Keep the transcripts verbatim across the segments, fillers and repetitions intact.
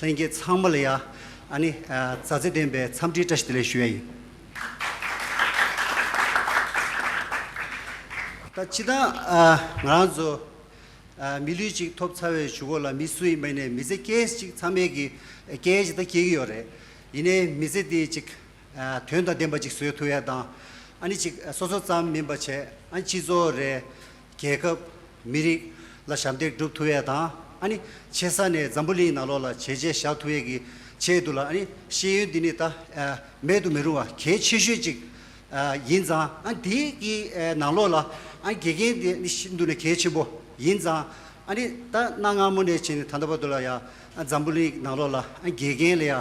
ལྷན་རྒྱས་ཚང་མ་ལ་ཡ་ཨ་ནི་ཨ་མཛའ་བརྩེ་ལྡན་པའི་འཚམས་འདྲིའི་བཀྲ་ཤིས་བདེ་ལེགས་ཞུ་ཡ་ཡིན། ད་སྤྱིར་བཏང་ཨ་ང་རང་ཚོ་ཨ་མི་ལུས་ཅིག་ཐོབ་ཚར་བའི་གཞུག་གུ་ལ་མི་སུ་ཡིན་པ་ཡིན་ནའི་མི་ཚེ་སྐྱེལ་ཅིག་ཚང་མས་ཀྱི་སྐྱེལ་ཅིག་ད་སྐྱེལ་གྱི་ཡོད་རེད། ཡིན་ནའི་མི་ཚེ་འདི་ཅིག་ཨ་དོན་དང་ལྡན་པ་ཅིག་བཟོ་ཐུབ་ཡ་དང་། ཨ་ནི་ཅིག་སོ་སོ་ཙམ་མིན་པ་བྱས་ཨ་ནི་སྤྱི་ཚོགས་རེད། རྒྱལ་ཁབ། མི་རིགས་ལ་ཞབས་འདེགས་སྒྲུབ་ཐུབ་ཡ་དང་། ཨ་ནི་ཆེ་ས་ནས་འཛམ་བུ་གླིང་ནང་ལོགས་ལ་བྱས་རྗེས་བཞག་ཐུབ་ཡ་གི་ཆེད་དུ་ལ་ཨ་ནི་ཤེས་ཡོན་འདི་ནི་ད་ཨ་མེད་དུ་མི་རུང་བ་གལ་ཆེ་ཤོས་ཅིག་ཨ་ཡིན་ཙང་། ཨ་འདི་གི་ཨ་ནང་ལོགས་ལ་ཨ་དགེ་རྒན་འདི་ནི་ཤིན་ཏུ་ནས་གལ་ཆེན་པོ་ཡིན་ཙང་། ཨ་ནི་ད་གནའ་སྔ་མོ་ནས་བྱས་ནས་ད་ལྟ་བར་དུ་ལ་ཡ་ཨ་འཛམ་བུ་གླིང་ནང་ལོགས་ལ་ཨ་དགེ་རྒན་ལ་ཡ་ཨ་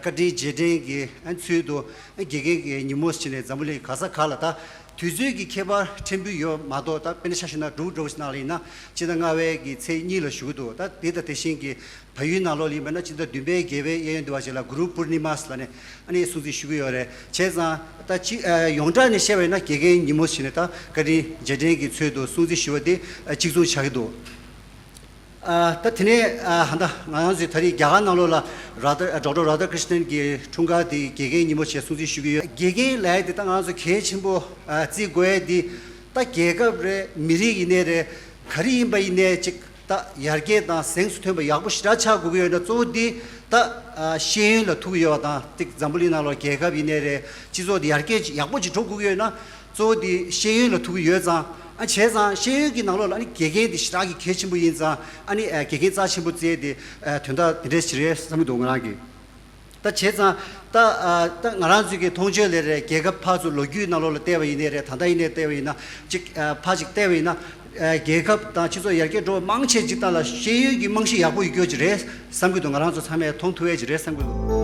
བཀའ་དྲིན་རྗེས་དྲན་གྱི་ཨ་ཚུལ་དུ་ཨ་དགེ་རྒན་གྱི་ཉིན་མོ་བྱས་ནས་འཛམ་བུ་གླིང་ག་ས་ག་ལ་ད་དུས་ཚོད་ཀྱི་ཁྱད་པར་ཕྲན་བུ་ཡོད་མ་གཏོགས། ད་དཔེར་ན་ཆ་བཞག་ན་འབྲུག་འདྲ་བོ་ཞིག་ནང་ལ་ཡིན་ན་སྤྱི་ཟླ་ལྔ་པའི་གི་ཚེས་གཉིས་ལ་ཞུ་གི་འདུག་ད་དེ་དང་དེ་བཞིན་གྱི་བལ་ཡུལ་ནང་ལོགས་ལ་ཡིན་པ་ན་སྤྱི་ཟླ་བདུན་པའི་བརྒྱད་པའི་གཡས་གཡོན་དུ་བ་ཞིག་ལ་གུ་རུ་པུར་ནི་མཱས་ལ་ནས་ཨ་ནི་སྲུང་བརྩི་ཞུ་གི་ཡོད་རེད། བྱས་ཙང་ད་ཅི་ཨ་ཡོངས་གྲགས་ནས་བཤད་པ་ཡིན་ན་དགེ་རྒན་ཉིན་མོ་ཞིག་ནས་ད་བཀའ་དྲིན་རྗེས་དྲན་གྱི་ཚུལ་དུ་སྲུང་བརྩི་ཞུ་བ་དེ་ཨ་གཅིག་མཚུངས་ཆགས་ཀྱི་འདུག་ཨ་ད་དེ་ནས་ཨ་ཧ་ད་ང་རང་ཚོའི་ད་རེས་རྒྱ་གར་ནང་ལོགས་ལ་ར་ད་ཌོག་ཊར་ར་དྷ་ཀྲིཤ་ནན་གྱི་འཁྲུངས་སྐར་དེ་དགེ་རྒན་ཉིན་མོ་བྱས་སྲུང་བརྩི་ཞུ་གི་ཡོད། དགེ་རྒན་ལབ་ཡ་དེ་ད་ང་རང་ཚོ་གལ་ཆེན་པོ་ཨ་བརྩི་དགོས་ཡ་དེ། ད་རྒྱལ་ཁབ་རེད། མི་རིགས་ཡིན་ནའི་རེད། ག་རེ་ཡིན་པ་ཡིན་ནའི་ཅིག་ད་ཡར་རྒྱས་དང་གཟེངས་སུ་ཐོན་པ་ཡག་པོ་ཞེ་དྲག་ཆགས་དགོས་ཀྱི་ཡོད་ན་གཙོ་བོ་དེ་ད་ཨ་ཤེས་ཡོན་ལ་ཐུག་གི་ཡོད་པ་དང་། ཅིག་འཛམ་བུ་གླིང་ནང་ལོགས་རྒྱལ་ཁབ་ཡིན་ནའི་རེད། སྤྱི་ཚོགས་དེ་ཡར་རྒྱས་ཅིག་ཡག་པོ་ཅིག་འགྲོ་དགོས་ཀྱི་ཡོད་ན། གཙོ་བོ་དེ་ཤེས་ཡོན་ལ་ཐུག་གི་ཡོད་ཙང་། ཨ་བྱས་ཙང་ཤེས་ཡོན་གྱི་ནང་ལོགས་ལ་ཨ་ནི་དགེ་རྒན་དེ་ཞེ་དྲག་གི་གལ་ཆེན་པོ་ཡིན་ཙང་། ཨ་ནི་ཨ་དགེ་རྒན་རྩ་ཆེན་པོ་བརྩི་ཡས་དེ་ཨ་དོན་དག་དེ་འདྲས་ཞིག་རེད་བསམ་གྱི་འདུག་ང་རང་གིས། ད་བྱས་ཙང་ད་ཨ་ད་ང་རང་ཚོའི་གི་མཐོང་ཆོས་ལ་རེད། རྒྱལ་ཁབ་ཕར་ཚུར་ལོ་རྒྱུས་ནང་ལོགས་ལ་བལྟས་པ་ཡིན་ནའི་རེད། ད་ལྟ་ཡིན་ནའི་བལྟས་པ་ཡིན་ན་ཅིག་ཨ་ཕར་ཅིག་བལྟས་པ་ཡིན་ན། ཨ་རྒྱལ་ཁབ་དང་སྤྱི་ཚོགས་ཡར་རྒྱས་འགྲོ་བ་མང་ཆེ་ཅིག་ད་ལ་ཤེས་ཡོན་གྱི་རྨང་གཞི་ཡག་པོ་ཡོད་རྒྱུ་ཅིག་རེད་བསམ་གྱི་འདུག་ང་རང་ཚོ་ཚང་མས་མཐོང་ཐུབ་ཡས་ཅིག་རེད་བསམ་གྱི་འདུག་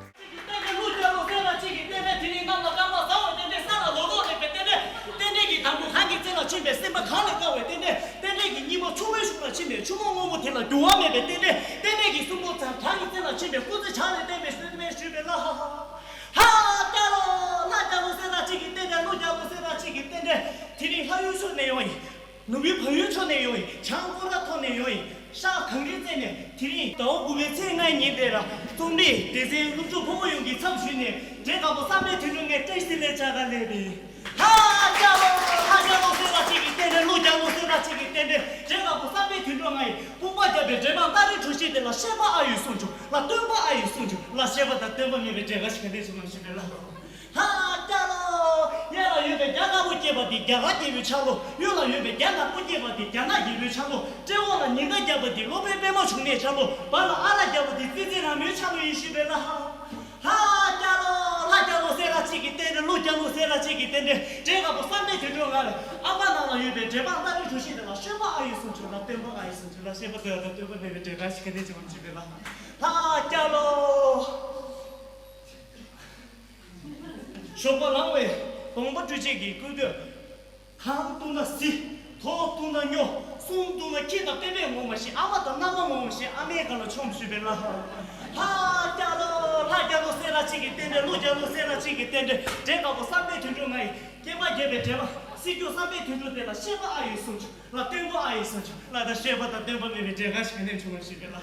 གཅིག་གིས་བསྟན་ཏེ་ཀླུ་རྒྱལ་ལོ་སེ་ར་གཅིག་གིས་བསྟན་ཏེ་དེ་རིང་གནམ་ལ་སྐར་མ་ཟ་བར་བསྟན་ཏེ་ས་ལ་ལོ་ཏོག་ལེགས་པའི་བསྟན་ཏེ། བསྟན་ཏེ་གི་དང་པོ་གངས་ཀྱི་རྩེ་ལ་ཕྱིན་པའི་སེམས་པ་གངས་ལས་དཀར་བའི་བསྟན་ཏེ། བསྟན་ཏེ་གི་སྙིགས་མ་ཆུ་བོའི་གཞུང་ལ་ཕྱིན་པའི་ཆུ་བོ་སྔོན་པོ་དེ་ལ་འགྱུར་བ་མེད་པའི་བསྟན་ཏེ། བསྟན་ཏེ་གི་གསུང་འབུམ་ཚ་བྲག་གི་རྩེ་ལ་ཕྱིན་པའི་སྐུ་ཚེ་ཞབས་ལ་བརྟན་པའི་བསྟན་པའི་ཞུས་པའི་ལྷ། ལྷ་རྒྱལ་ལོ། ལྷ་རྒྱལ་ལོ་སེ་ར་གཅིག་གིས་བསྟན་ཏེ་ཀླུ་རྒྱལ་ལོ་སེ་ར་གཅིག་གིས་བསྟན་ཏེ། དེ་རིང་ལྷ་ཡུལ་ཕྱོགས་ནས་ཡོང་ཡིན། ནུབ་ཡུལ་བལ་ཡུལ་ཕྱོགས་ནས་ཡོང་ཡིན། བྱང་ཀོ་ར་ཐོག་ནས་ཡོང་ཡིན། ཤར་གངས་རིའི་རྩེ་ནས། དེ་རིང་ཟླ་བ་དགུ་པའི་ཚེས་ལྔའི་ཉིན་དེ་ལ་རྩོམ་རིག་སྡེ་ཚན་སློབ་ཕྲུག་ཕོ་མོ་ཡོངས་ཀྱི་མཚམས་ཞུས་ནས་འདྲེ་དཀར་པོ་བསམ་པའི་དོན་གྲུབ་ངས་བཀྲ་ཤིས་བདེ་ལེགས་བྱ་དགའ་ལེན་པའི། ལྷ་རྒྱལ་ལོ། ལྷ་རྒྱལ་ལོ་སེ་ར་གཅིག་གིས་བསྟན་ཏེ་ཀླུ་རྒྱལ་ལོ་སེ་ར་གཅིག་གིས་བསྟན་ཏེ། འདྲེ་དཀར་པོ་བསམ་པའི་དོན་གྲུབ་ང་ཡིས་དཔུང་པ་བརྒྱབ་པའི་འདྲེ་འབངས་སྟག་རི་གྲོ་བཞིན་དེ་ལ་བཤད་པ་ཨ་ཡོད་གསུངས་བྱུང་། ལ་སྟོན་པ་ཨ་ཡོད་གསུངས་བྱུང་། ལ་བཤད་པ་དང་སྟོན་པ་མེད་པའི་འདྲེ་དཀར་ཞིག་ག་ནས་བྱུང་ངམ་ཞུས་པའི་ལྷ། ལྷ་རྒྱལ་ལོ། གཡས་ལ་ཡོད་པའི་རྒྱ་དཀར་པོ་སྐྱེས་པ་དེ་རྒྱ་གར་རྒྱལ་པོའི་ཕྱག་ལོ། གཡོན་ལ་ཡོད་པའི་རྒྱ་ནག་པོ་སྐྱེས་པ་དེ་རྒྱ་ནག་རྒྱལ་པོའི་ཕྱག་ལོ། སྤྲེའུ་ལ་ཉི་ཟླ་བརྒྱབ་པ་དེ་སློབ་དཔོན་པདྨ་འབྱུང་གནས་ཕྱག་ལོ། བར་ལ་ཨ་ལ་བརྒྱབ་པ་དེ་ཙི་ཙི་ར་མོའི་ཕྱག་ལོ་ཡིན་ཞུས་པའི་ལྷ། ལྷ་རྒྱལ་ལོ། ལྷ་རྒྱལ་ལོ་སེ་ར་གཅིག་གིས་བསྟན་ཏེ་ཀླུ་རྒྱལ་ལོ་སེ་ར་གཅིག་གིས་བསྟན་ཏེ་འདྲེ་དཀར་པོ་བསམ་པའི་དོན་གྲུབ་ང་ལ་ཨ་མ་ནང་ལ་ཡོད་པའི་འདྲེ་འབངས་སྟག་རི་གྲོ་བཞིན་དེ་ལ་བཤད་པ་ཨ་ཡོད་གསུངས་བྱུང་། ལ་སྟོན་པ་ཨ་ཡོད་གསུངས་བྱུང་། ལ་བཤད་པ་དེ་ལ་སྟོན་པ་མེད་པའི་འདྲེ་དཀར་ཞིག་ག་ནས་བྱུང་ངམ་ཞུས་པའི་ལྷ། ལྷ་རྒྱལ་ལོ། ཞོགས་པ་ལངས་བས་དགོངས་པ་སྤྲོད་བྱེད་ཀྱི་སྐུ་སྟོད། ཁ་བཏུང་ན་བསིལ། ཐོག་བཏུང་ན་སྨྱོ། གསུམ་བཏུང་ན་ཁྱི་དང་སྤེན་པས་ངོ་མ་ཤེས། ཨ་མ་དང་མནའ་མ་ངོ་མ་ཤེས། ཨ་མའི་ཁ་ལ་མཆོངས་ཞུས་པའི་ལྷ། ལྷ་རྒྱལ་ལོ། ལྷ་རྒྱལ་ལོ་སེ་ར་གཅིག་གིས་བསྟན་ཏེ་ཀླུ་རྒྱལ་ལོ་སེ་ར་གཅིག་གིས་བསྟན་ཏེ་འདྲེ་དཀར་པོ་བསམ་པའི་དོན་གྲུབ་ང་ཡིས་སྐེད་པ་བརྒྱབ་པའི་འདྲེ་བ་སྲིད་སྐྱོང་བསམ་པའི་དོན་གྲུབ་དེ་ལ་བཤད་པ་ཨ་ཡོད་གསུངས་བྱུང་། ལ་སྟོན་པ་ཨ་ཡོད་གསུངས་བྱུང་། ལ་ད་བཤད་པ་དང་སྟོན་པ་མེད་པའི་འདྲེ་དཀར་ཞིག་ག་ནས་བྱུང་ངམ་ཞུས་པའི་ལྷ།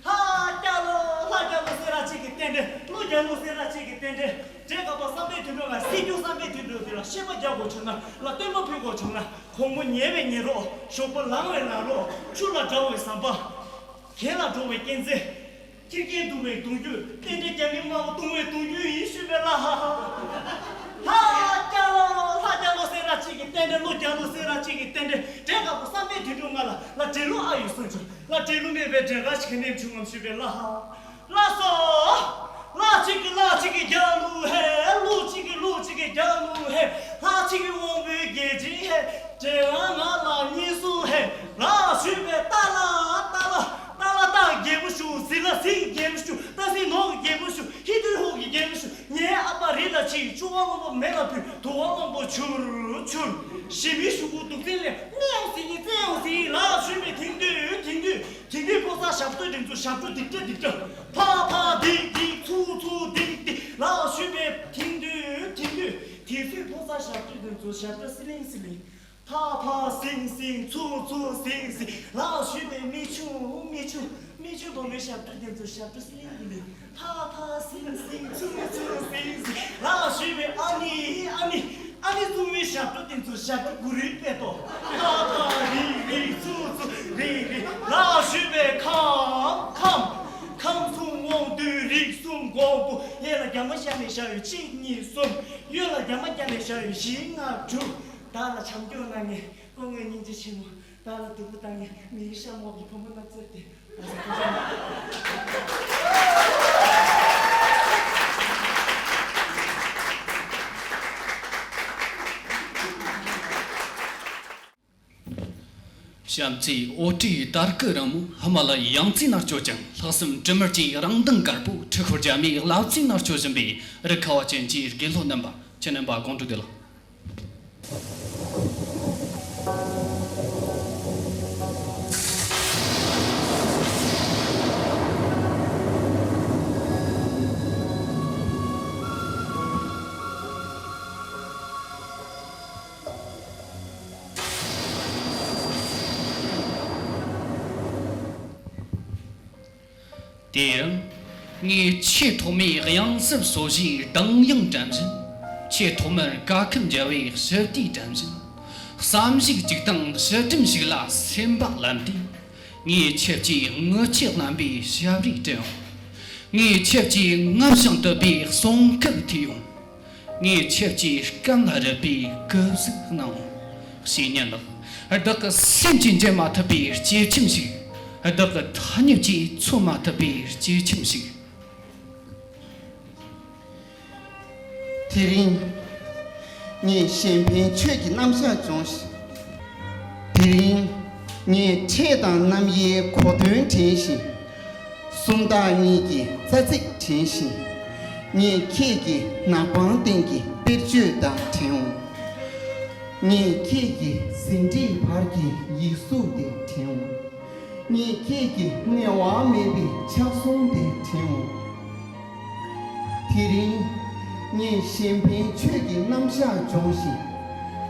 ལྷ་རྒྱལ་ལོ། ལྷ་རྒྱལ་ལོ་སེ་ར་གཅིག་གིས་བསྟན་ཏེ། ཀླུ་རྒྱལ་ལོ་སེ་ར་གཅིག་གིས་བསྟན་ཏེ། འདྲེ་དཀར་པོ་བསམ་པའི་དོན་གྲུབ་ལ་སྲིད་སྐྱོང་བསམ་པའི་དོན་གྲུབ་དེ་ལ་བཤད་པ་རྒྱག་དགོས་བྱུང་ན། ལ་སྟོན་པ་ཕུལ་དགོས་བྱུང་ན། དགོང་མོ་ཉལ་བའི་ཉལ་རོགས། ཞོགས་པ་ལངས་བའི་ལངས་རོགས། ཆུ་ལ་འགྲོ་བའི་ཟམ་པ། གྱེན་ལ་འགྲོ་བའི་གྱེན་རྩེ། ཁྱི་རྒན་འདུལ་བའི་གདུང་རྒྱུད། རྟེན་འབྲེལ་རྒྱ་མིའི་དམར་པོ་བརྡུང་བའི་གདུང་རྒྱུད་ཡིན་ཞུས་པའི་ལྷ། ལྷ་རྒྱལ་ལོ། ལྷ་རྒྱལ་ལོ་སེ་ར་གཅིག་གིས་བསྟན་ཏེ། ཀླུ་རྒྱལ་ལོ་སེ་ར་གཅིག་གིས་བསྟན་ཏེ། འདྲེ་དཀར་པོ་བསམ་པའི་དོན་གྲུབ་ང་ལ། ལ་འདྲེ་ལུག་ཨ་ཡོད་གསུངས་བྱུང་། ལ་འདྲེ་ལུག་མེད་པའི་འདྲེ་དཀར་ཞིག་ག་ནས་བྱུང་ངམ་ཞུས་པའི་ལྷ། ལགས་སོ། ལ་གཅིག་གི་ལ་གཅིག་གི་རྒྱལ་ལུགས་ཧེ། ལུག་གཅིག་གི་ལུག་གཅིག་གི་རྒྱལ་ལུགས་ཧེ། ལྷ་གཅིག་གི་དབང་པོའི་རྒྱལ་ཆེན་ཧེ། འདྲེ་ལྔ་ལ་གཉིས་སུ་ཧེ། ལ་ཞུས་པའི་ཏ་ལ་ཏ་ལ་ཏ་ལ་སྟག་རྒྱལ་པོ་ཞུ། ཟི་ལ་ཟི་རྒྱལ་པོ་ཞུ། ཏ་སི་ནོར་གྱི་རྒྱལ་པོ་ཞུ། ཧི་ཏུ་ཧོ་གི་རྒྱལ་པོ་ཞུ། ངའི་ཨ་ཕ་རི་ལ་ཆིག་སྐྱུར་བ་སྔོན་པོ་མེ་ལ་ཕུལ། དུ་བ་སྔོན་པོ་ཆུར་ཆུར། ཞི་མི་ཞུ་གུ་དུག་རྫས་ལས་མི་ཡང་སྲིད་ཉི་བཙན་ཡང་སྲིད་ལ་ཞུས་པའི་དེང་དུས་དེང་དུས་དེང་དུས་ཕོ་གསར་ཞབས་བྲོ་དེ་ཚོ་ཞབས་བྲོ་སྡིག་སྒྲ་སྡིག་སྒྲ། ཕ་ཕ་སྡིག་སྡིག་ཚུ་ཚུ་སྡིག་སྡིག་ལ་ཞུས་པའི་དེང་དུས་དེང་དུས་དེང་དུས་ཕོ་གསར་ཞབས་བྲོ་དེ་ཚོ་ཞབས་བྲོ་སི་ལིང་སི་ལིང་། ཕ་ཕ་སིང་སིང་ཚུ་ཚུ་སིང་སིང་ལ་ཞུས་པའི་མི་ཆུང་མི་ཆུང་མི་ཆུང་བུ་མོའི་ཞབས་བྲོ་དེ་ཚོ་ཞབས་བྲོ་སི་ལིང་སི་ལིང་། ཕ་ཕ་སིང་སིང་ཚུ་ཚུ་སིང་སིང་ལ་ཞུས་པའི་ཨ་ནི་ཨ་ནི་ཨ་ནི་ཚུ་མོའི་ཞབས་བྲོ་དེ་ཚོ་ཞབས་བྲོ་གུ་རུའི་དཔེ་ཏོ། ཕ་ཕ་རིག་རིག་ཚུ་ཚུ་རིག་རིག་ལ་ཞུས་པའི་ཁམས་ཁམས་ཁམས་གསུམ་དབང་དུས་རིག་གསུམ་གོང་བུ། གཡས་ལ་རྒྱ་མ་ཤར་ནས་ཤར་ཡོད་གཅིག་གཉིས་གསུམ། གཡོན་ལ་རྒྱ་མ་བརྒྱབ་ནས་བཞག་ཡོད་བཞི་ལྔ་དྲུག། བདག་ལ་བྱམས་སྐྱོང་གནང་མཁན་སྐུ་ངོ་སྙིང་རྗེ་ཆེན་མོ། བདག་ལ་སྡུག་པོ་བཏང་མཁན་མི་ཡི་གཤམ་འོག་གི་བུ་མོ་རྣམ་ཚོས་ཏེ། བྱམས་བརྩེའི་འོ་སྤྲོའི་དར་སྐུད་རིང་མོ། ཧི་མ་ལ་ཡའི་ཡང་རྩེ་ན་སྐྱོད་ཅིང་། ལྷག་བསམ་དྲི་མེད་ཀྱི་རང་མདངས་དཀར་པོ། འཁྲུལ་འཁོར་རྒྱ་མའི་རླབས་རྩེ་ན་སྐྱོད་བཞིན་པའི་རི་ཁ་བ་ཅན་གྱི་དགེ་སློབ་རྣམ་པ། ཁྱེད་རྣམ་པ་གོང་དུ་བསྡད་ལ། དེ་རིང་ངས་ཆེས་ཐོག་མའི་གཡང་གཟར་སོ་བཞིའི་གདངས་དབྱངས་དྲན་བཞིན། ཆེས་ཐོག་མར་ཀ་ཁབ་འཇལ་བའི་ཞི་བདེའི་དྲན་བཞིན། བསམ་གཞིག་ཅིག་དང་ཕྱི་དྲིམ་ཞིག་ལ་སེམས་པ་ལམ་དུས། ངས་ཁྱེད་ཀྱི་ངུ་ཆེ་རྣམ་པའི་ཞབས་རིས་དྲན་འོང་། ངས་ཁྱེད་ཀྱི་རྔམ་ཞིང་དུད་པའི་གསུང་སྐད་ཐོས་ཡོང་། ངས་ཁྱེད་ཀྱི་སྐམ་ལ་རུབ་པའི་སྐུ་གཟུགས་སྣང་། བཤེས་གཉེན་ལགས། བདག་གི་སེམས་ཀྱིས་འཇལ་མ་ཐུབ་པའི་སྐྱེས་ཁྱིམ་ཞིག། བདག་གི་ཐ་སྙད་ཀྱིས་མཚོན་མ་ཐུབ་པའི་སྐྱེས་ཁྱིམ་ཞིག། དེ་རིང་ངས་གཞན་ཕན་ཆོས་ཀྱི་རྣམ་གཞག་སྦྱོང་ཞིང་། དེ་རིང་ངས་འཕྲད་དང་རྣམ་དབྱེའི་གོ་དོན་དྲན་ཞིང་། སུམ་རྟགས་གཉིས་ཀྱི་རྩ་ཚིག་དྲན་ཞིང་། ངས་ཁྱེད་ཀྱི་ནག་པང་སྟེང་གི་དཔེར་བརྗོད་དག་དྲན་འོང་། ངས་ཁྱེད་ཀྱི་ཟིན་བྲིས་བར་གྱི་ཡིག་གཟུགས་དེ་དྲན་འོང་། ངས་ཁྱེད་ཀྱི་ངལ་བ་མེད་པའི་ཕྱག་ཟུང་དེ་དྲན་འོང་། དེ་རིང་ངས་གཞན་ཕན་ཆོས་ཀྱི་རྣམ་གཞག་སྦྱོང་ཞིང་།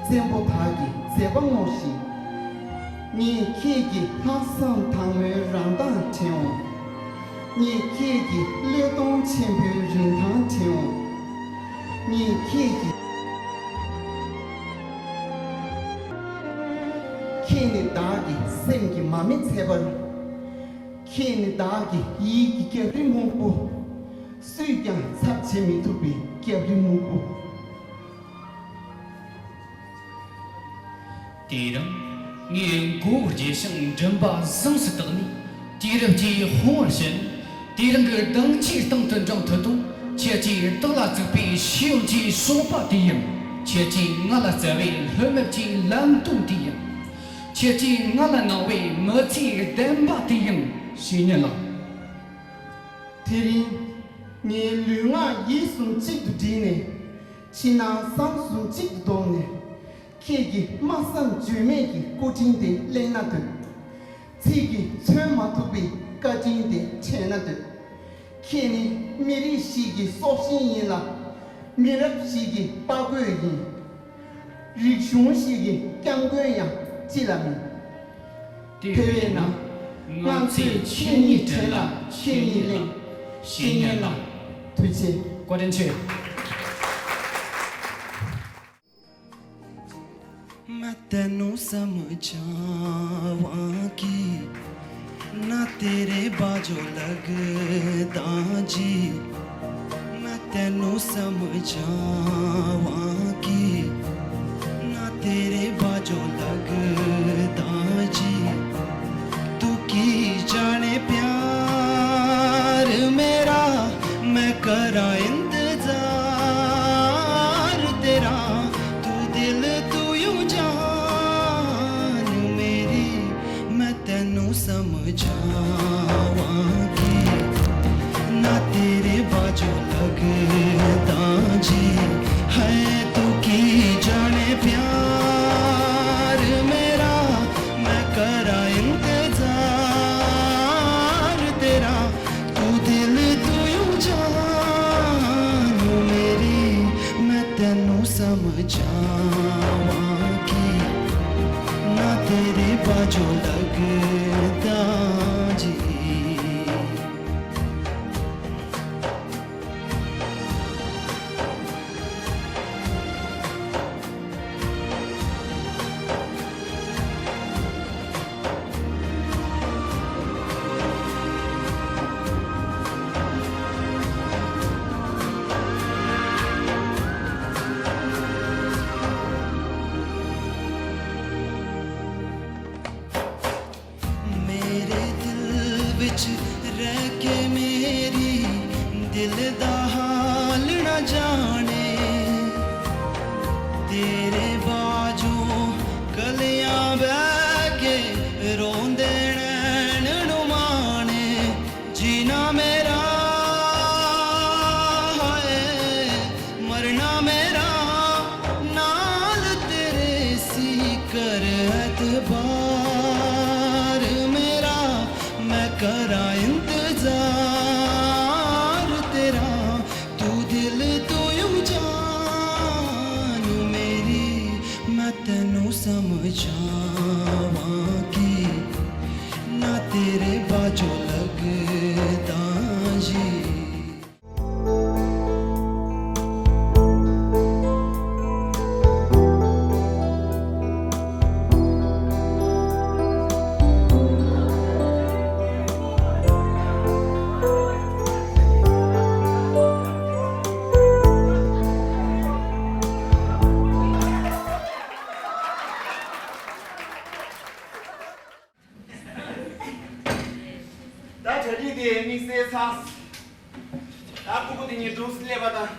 བཙན་པོ་དག་གི་མཛད་པ་བསྔོ་ཞིང་། ངས་ཁྱེད་ཀྱི་ལྷག་བསམ་དྭངས་མོའི་རང་མདངས་དྲན་འོང་། ངས་ཁྱེད་ཀྱི་བློས་གཏོང་ཆེན་པོའི་རིན་ཐང་དྲན་འོང་། ངས་ཁྱེད་ཀྱི། ཁྱེད་ནི་བདག་གི་སེམས་ཀྱི་མ་རྨོས་ཚལ་པར། ཁྱེད་ནི་བདག་གི་ཡིད་ཀྱི་རྒྱབ་རི་སྨུག་པོ། སུས་ཀྱང་ཚབ་བྱེད་མི་ཐུབ་པའི་རྒྱབ་རི་སྨུག་པོ། དེ་རིང་ངས་མགོ་བོ་དགྱེ་ཞིང་མགྲིན་པ་ཟངས་སུ་བཏེགས་ནས། དུས་རབས་ཀྱི་དཔུང་བར་ཞོན། དེ་རིང་གི་གདངས་ཀྱི་སྟེང་དུ་འགྲེང་ཐུབ་དོན། ཁྱེད་ཀྱིས་བདག་ལ་བཙུགས་པའི་ཤེས་ཡོན་གྱི་གཤོག་པ་དེ་ཡིན། ཁྱེད་ཀྱིས་ང་ལ་བསྩལ་བའི་ལྷོད་མེད་ཀྱི་ལམ་སྟོན་དེ་ཡིན། ཁྱེད་ཀྱིས་ང་ལ་གནང་བའི་མི་ཚེའི་བདེན་པ་དེ་ཡིན། བཤེས་གཉེན་ལགས། དེ་རིང་ངའི་ལུས་ངག་ཡིད་གསུམ་གཅིག་ཏུ་བསྒྲིལ་ནས། ཕྱི་ནང་གསང་གསུམ་གཅིག་ཏུ་བསྡོམས་ནས། ཁྱེད་ཀྱི་སྨྲ་བསམ་བརྗོད་མེད་ཀྱི་སྐུ་དྲིན་དེ་གླེང་ན་འདོད། ཚིག་གིས་མཚོན་མ་ཐུབ་པའི་བཀའ་དྲིན་དེ་དྲན་ན་འདོད། ཁྱེད་ནི་མི་རིགས་ཤིག་གི་སྲོག་ཤིང་ཡིན་ལ། མི་རབས་ཤིག་གི་དཔའ་རྒོད་ཡིན། རིག་གཞུང་ཞིག་གི་སྐྱབས་མགོན་ཡང་ཅི་ལ་མིན། དེ་བས་ན་ང་ཚོས་ཁྱེད་ཉིད་དྲན་ལ་ཁྱེད་ཉིད་གླེང་། བཤེས་གཉེན་ལགས། ཐུགས་རྗེ་ཆེ། བཀའ་དྲིན་ཆེ། मैं तेनू समझावां कि ना तेरे बाजो लगदा जी। मैं तेनू समझावां कि ना तेरे बाजो लगदा जी। तू की जाने प्यार मेरा, मैं करां इंतजार तेरा। तू दिल, तू यूं जान मेरी, मैं तेनू समझावां कि ना तेरे बाजो लगदा समझावां कि ना तेरे बाजो लगदा जी। मेरे दिल विच रह के मेरी दिल दा हाल ना जाने। तेरे बाजू कलियां बह के रोंदे नैन नुमाने। जीना मेरा है, मरना मेरा, नाल तेरे सी कर एतबार मेरा। मैं करा इंतजार तेरा, तू दिल तू यूं जान मेरी। मैं तेनू समझावां कि ना तेरे बाजो लगदा जी। ད་གྲ་སྒྲིག་དེ་དམིགས་བསལ་ཚང་། ད་ཕྲུ་གུ་དེ་གཉིས་འདུག་སེ་སླེབས་པ་དང་།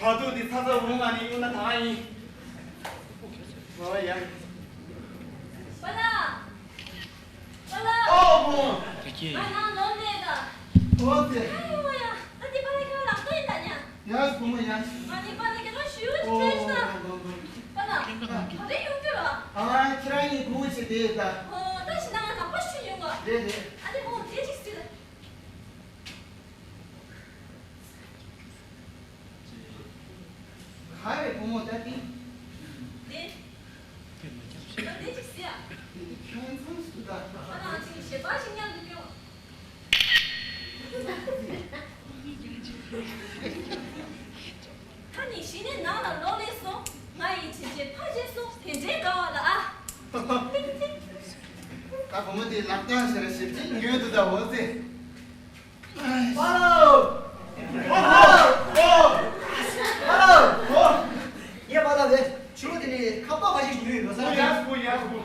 བར་དུ་དེ་ཚ་ཚ་འུར་ངང་ནས་གཡུག་ན་ད་ག་ཡིན། ཨོ་ཡ། པ་ལགས། པ་ལགས། ཨོ་བུ་མོ། ང་ནང་ལོགས་ནས་ད། ཨོ་ཙི། ཨ་ཡོ་ཡ། ད་དེ་པ་ལགས་ཁྱེད་རང་ལག་ཏུ་ཡིན་ད་ཉ། ཡ་བུ་མོ་ཡ། ང་ནི་པ་ལགས་ཁྱེད་རང་ཞུ་ཅིག་ཕེབས་ཤོག་ཨོ། པ་ལགས། ག་རེ་ཡོང་རྒྱུ་རེད། ཨ་ཁྱེད་རང་གཉིས་སྒུག་བྱས་བསྡད་ད། ཨོ་ད་ཕྱི་ནང་ང་ནང་པ་ཞུ་ཡོང་ག་རེད་རེད། ཨ་ནི་བུ་མོ་དེ་ཅིག་ཟེར། ག་རེ་བུ་མོ་ད་དེ། དེ། ད་དེ་ཅིག་ཟེར་ཡ། ཁྱོད་མཚམས་སུ་ད། ང་དང་ཅིག་ཞེ་པ་ཞིག་མཉམ་དུ་སྐྱོང་། ད་ནི་གཞི་ནས་ནང་ལ་ལོག་ལེ་སོང་། ང་ཡི་བྱས་རྗེས་ཕར་བརྗེད་སོང་། དེ་འདྲའི་དགའ་བ་ལ་ཨ། ད་བུ་མོ་དེ་ལག་རྟགས་ཟེར་ཞིབ་ཅིག་ཉོས་འདུག་ད་འོ་ཙི། ཧ་ལོ། ཧ་ལོ། ཧ་ལོ། ངས་པ་ལགས་རེད། ཕྱི་ལོགས་དེ་ནས་ཁ་པར་ཁ་ཤས་ཉོས་ཡོད་ས་རེད། ཡ་སྐུ་ཡ་སྐུ།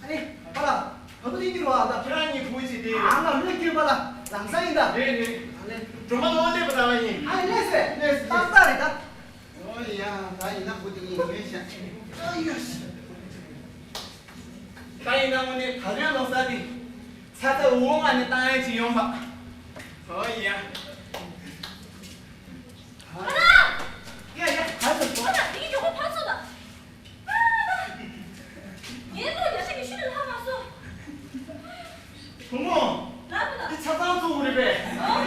ཨ་ནི་པ་ལགས་ད་དུང་ཡིན་གྱི་རེད་བ་ད། ཁྱེད་རང་གཉིས་སྒུག་བྱས་ཏེ། ཨ་ང་མི་ལ་སྐྱོན་པ་ལ་ལམ་སང་ཡིན་ད། རེད་རེད། ཨ་ནི་སྒྲོལ་མ་ལོག་སླེབས་པ་ད་བ་ཡིན། ཨ་ནི་སླེབས་སོང་། སླེབས་སོང་། ཏག་ཏག་རེད་ད། ཨོ་ཡ་ད་ཡིན་ན་སྒུག་དེ་ངས་ཉོས་ཤག་ཨ་ཡོ། ད་ཡིན་ན་དངོས་གནས་ད་ལོའི་ལོ་གསར་འདི་ཚ་ཚ་འུར་འུར་ངང་ནས་བཏང་ཡས་ཅིག་ཡོང་བ། ཨོ་ཡ། ཨ་ལ། ཡ་ཡ་ག་ཚོད་སོང་། ཨ་ལ་དེ་གི་མགྱོགས་པོ་ཕར་ཚུར་ལ། ཨ་ལ། ངའི་བློ་ཡག་ཤོས་ཀྱི་ཤུལ་ལ་ལྷག་མ་སོང་། བུ་མོ། ལབ་ལ། འདི་ཆ་ཚང་བཙུགས་རེད་པས། ཨོ།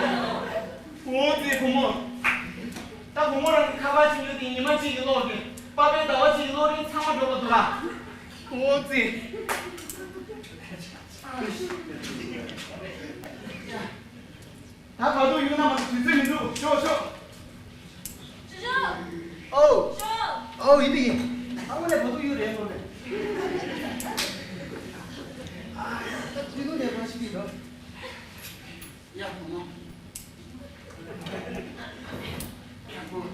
ཨོ་ཙི་བུ་མོ། ད་བུ་མོ་རང་གི་ཁ་པར་ཕྱིན་རྒྱུ་དེ་ཉི་མ་གཅིག་གི་གློག་དེ་པ་ཕའི་ཟླ་བ་གཅིག་གི་གློག་རིན་ཚང་མ་འགྲོ་གི་འདུག་ཨ། ཨོ་ཙི། ད་བར་དུ་ཡོང་ན་མ་གཏོགས་དུས་ཚོད་མི་འདུག་ཤོག་ཤོག་ཅོ་ཅོ། ཨོ། ཤོག་ཨོ་ཡིན་དེ་ཡིན། ཨ་མ་ལས་བར་དུ་ཡོང་རེད་མོ་ལས། ཨ་ད་དུས་ཐུང་ནས་མ་ཤི་གི་འདུག་ཡ་བུ་མོ། ཡ་བུ་མོ།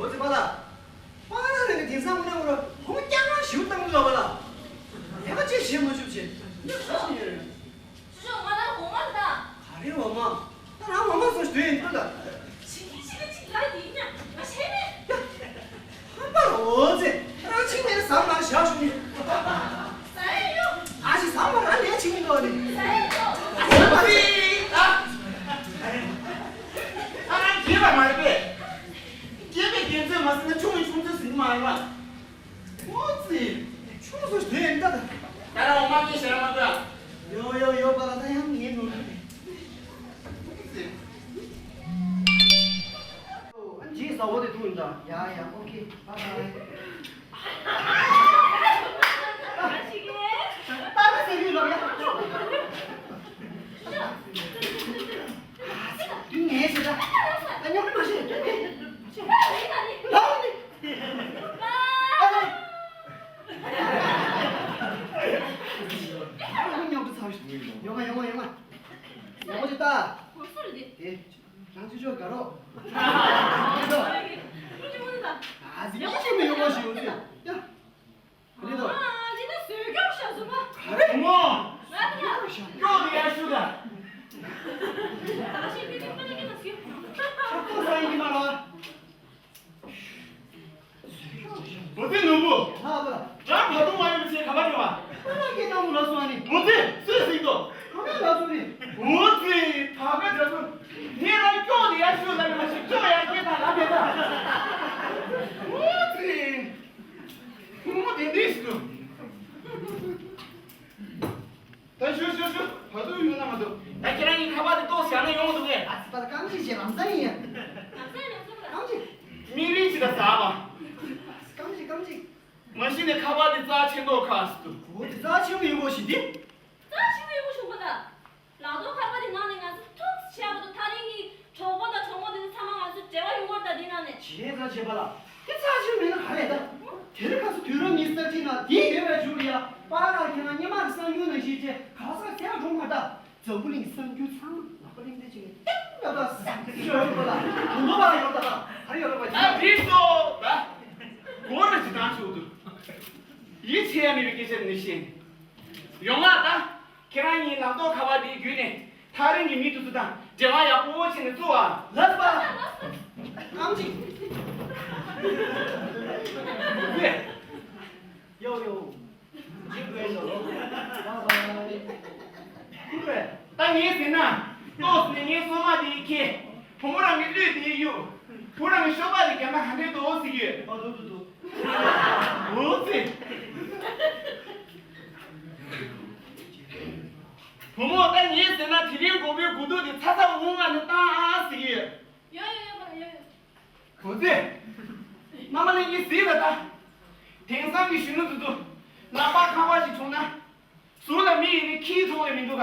འོ་ཙི་པ་ལགས། པ་ལགས་རེད་ནི་དེང་སང་དངོས་གནས་ཁོ་རང་ཧོ་སྐྱག་རང་ཞིག་བཏང་གི་ཡོད་པ་ལགས། ལས་ཀ་ཅིག་བྱེད་མ་བཅུག་བྱེད། ངས་ག་བྱེད་ཡོད་རེད། ཅོ་ཅོ་ང་ལ་འོ་མ་ད། ག་རེ་འོ་མ། ད་རང་འོ་མ་བཟོ་ཞིག་དོན་ཡིན་ཐོན་ད། ཕྱི་གི་ཕྱི་གི་ཅིག་ལ་དེ་ཡིན་ན་ང་བྱས་མེད། ཡ། ཧམ་པ་ལ་འོ་ཙི། རང་ཕྱི་ནས་ཟམ་ནང་བཞག་ཞུ་ནི། ཟ་ཡི་ཡོད། ཨ་ཅེ་ཟམ་པ་རང་ལས་ཕྱི་ནས་འགྲོ་ནི། ཟ་ཡི་ཡོད། ཨ་ཅེ་ཟམ་པ་རེད། ཨ། ཨ་རང་རྒས་པ་མ་རེད་པས། རྒས་པའི་རྒས་ཚོད་མ་ཟིན་ན་ཆུང་བའི་ཆུང་ཚོད་ཟིན་གི་མ་རེད་པ། ཨོ་ཙི། ཆུང་ཚོད་དེ་ཡིན་ད། ད་རང་འོ་མ་སྐྱེས་ཞེ་དྲག་མ་དགོས་ཨ། ཡོ་ཡོ་ཡོ་པ་ལགས་ད་ཡང་ངའི་ནོར་འཁྲུལ་རེད། ཨོ་ཙི། ཡ་ཡ། ཨོ་ཁེ། བཱའི་བཱའི། ད་ད་ཟེར་གྱི་ལོག་ཡ། དུས་ངན་ཞིག་ད། ད་ཉོག་མ་ཤེས། ལོག་ནི། ཨ་ལེ། ཉོག་ཏུ་ཚར་ཤིག་ཡོང་ང་ཡོང་ང་ཡོང་ང་། ཡག་པོ་ཞིག་ལྟ། ཨེ། རང་ཚུལ་ཕྱོགས་དགའ་རོགས། ཨ་ཟི་ཡག་པོ་ཞིག་མི་ཡོང་བ་ཞིག་ཡོང་ཚུལ་ཡ། ག་རེ་འདུག་ཨ་ཟི་ད་ཟོས་སྐྱོག་ཤ་ཟུ་པ། ག་རེ། ངོ་། ང་ད་སྐྱོག་ཤ་སྐྱོག་ཡ་ཤུ་ད། ད་ཤི་ཏི་ཏི་པ་ཏི་ཀི་ན་སྐྱོག་ཤ་ཏོག་ས་ཡིན་གྱི་མ་རེད། འོ་དེ་ནོར་བུ། ལྷག་པ། རང་བར་སྟོང་མ་ཡོང་བའི་ཆེད་ག་པར་འགྲོ་བ། ཁོ་རང་སྐད་བཏང་དུ་ལབ་སོང་ཨ་ནི། འོ་དེ་སུས་གཟིགས་དོ། ཁོ་རང་ལབ་སོང་ནི། འོ་དེ་ད་ག་འདྲ་པོ། ངས་རང་སྐྱོག་དེ་ཡར་ཤོད་ལབ་ཡོད་མ་ཤེས་སྐྱོག་ཡར་སྐྱེས་དང་ལབ་མེད་ད། འོ་དེ། ཁོ་མོ་དེ་འདྲས་ཤིག་འདུག་ད་ཞུ་ཞུ་ཞུ། བར་དུ་ཡོང་ན་མ་གཏོགས། ད་ཁྱེད་རང་གི་ཁ་པར་དེ་ཏོག་བཞག་ན་ཡོང་འདུག་གས། ཨ་ཙི། ད་རྐང་གཅིག་བྱས་ལམ་སང་ཡིན་ཡ། རྐང་གཅིག། མིག་རིལ་ཅིག་ད་ཟ་བ། རྐང་གཅིག་རྐང་གཅིག་མ་གཞི་ནས་ཁ་པར་དེ་རྩ་ཆེན་མདོག་ཁ་ཟེར་འདུག་འོ་དེ་རྩ་ཆེན་པོ་ཡིན་པོ་ཞིག་འདི། རྩ་ཆེན་པོ་ཡིན་པོ་བྱུང་པ་ད། ལག་ཐོག་ཁ་པར་དེ་ནང་ནས་ང་ཚོ་ཐུགས་ཆེ་བ་དང་ཐག་རིང་གི་གྲོགས་པོ་དང་གྲོགས་མོ་དེ་ཚོ་ཚང་མ་ང་ཚོ་འབྲེལ་བ་ཡོང་བར་ད་འདི་ནང་ནས། བྱས་ཙང་བྱས་པ་ལ། དེ་རྩ་ཆེན་མིན་ན་ག་རེ་ད། དེ་རིང་ཁ་སང་དུས་རབས་ཉི་ཤུ་རྩ་གཅིག་ནང་འདི་ཡོད་པའི་འཇུག་ཡ། པཱ་ལགས་ཁྱེད་རང་སྔོན་མ་གི་གསར་འགྱུར་ནང་བཞིན་བྱས་ག་ས་ག་ཟེར་འགྲོ་མ་ད། འཛམ་བུ་གླིང་གི་གསར་འགྱུར་ཚང་མ་ལག་པ་གླེང་དེ་ཅིག་ནས་ཏིང་ལབ་ད་ཟེར་ཡོད་པ་ལ། དུང་དུ་བ་ཡོད་ད་ལ་ག་རེ་ཡོད་རེད་པ། ད་འགྲིག་སོང་ད། མགོ་ར་ཅིག་བཏང་ཆོག་འདུག་ཡིད་ཆེས་ཡ་མེད་པའི་སྐད་ཆ་ནི་བཤད་ནས། ཡོང་ང་ད། ཁྱེད་རང་གཉིས་ལག་ཐོག་ཁ་པར་འདི་བརྒྱུད་ནས་ཐག་རིང་གི་མི་དེ་ཚོ་དང་འབྲེལ་བ་ཡག་པོ་བྱས་ནས་བཙུགས་ཨ། ལགས་པ། ཨམ་ཅིག་ཡོ་ཡོ། ཇི་དགོས་སོ། ལགས་པ། ཀུ་རེ། ད་ངས་ཟེར་ན། ཏོག་ཙམ་ནས་ངའི་སོ་མ་དེ་ཁྱེར། བུ་མོ་རང་གི་གླུད་དེ་གཡུག་བུ་རང་གི་ཤོ་སྦག་དེ་རྒྱབ་ན་ག་འདྲས་འདུག་ཟེར་གྱི་ཡོད། ཨ་འདུག་འདུག་འདུག་འོ་ཙི། བུ་མོ་ད་ངས་ཟེར་ན་དེ་རིང་དགོང་མོའི་དགུ་ཐུག་དེ་ཚ་ཚ་འུར་འུར་ངང་ནས་བཏང་ཨ་ཟེར་གྱི་ཡོད། ཡོད་ཡོད་ཡོད་ཡོད་ཡོད། འོ་ཙི། མནའ་མ་ལེན་གྱི་ཟིག་ལ་ད། དེང་སང་གི་གཞོན་ནུ་དེ་ཚོ་ལག་པ་ཁ་པར་ཞིག་བྱུང་ན། ཟུར་ལ་མི་ཡིན་ནི་ཁྱིའི་གྲོང་ལས་མི་འདུག་ག་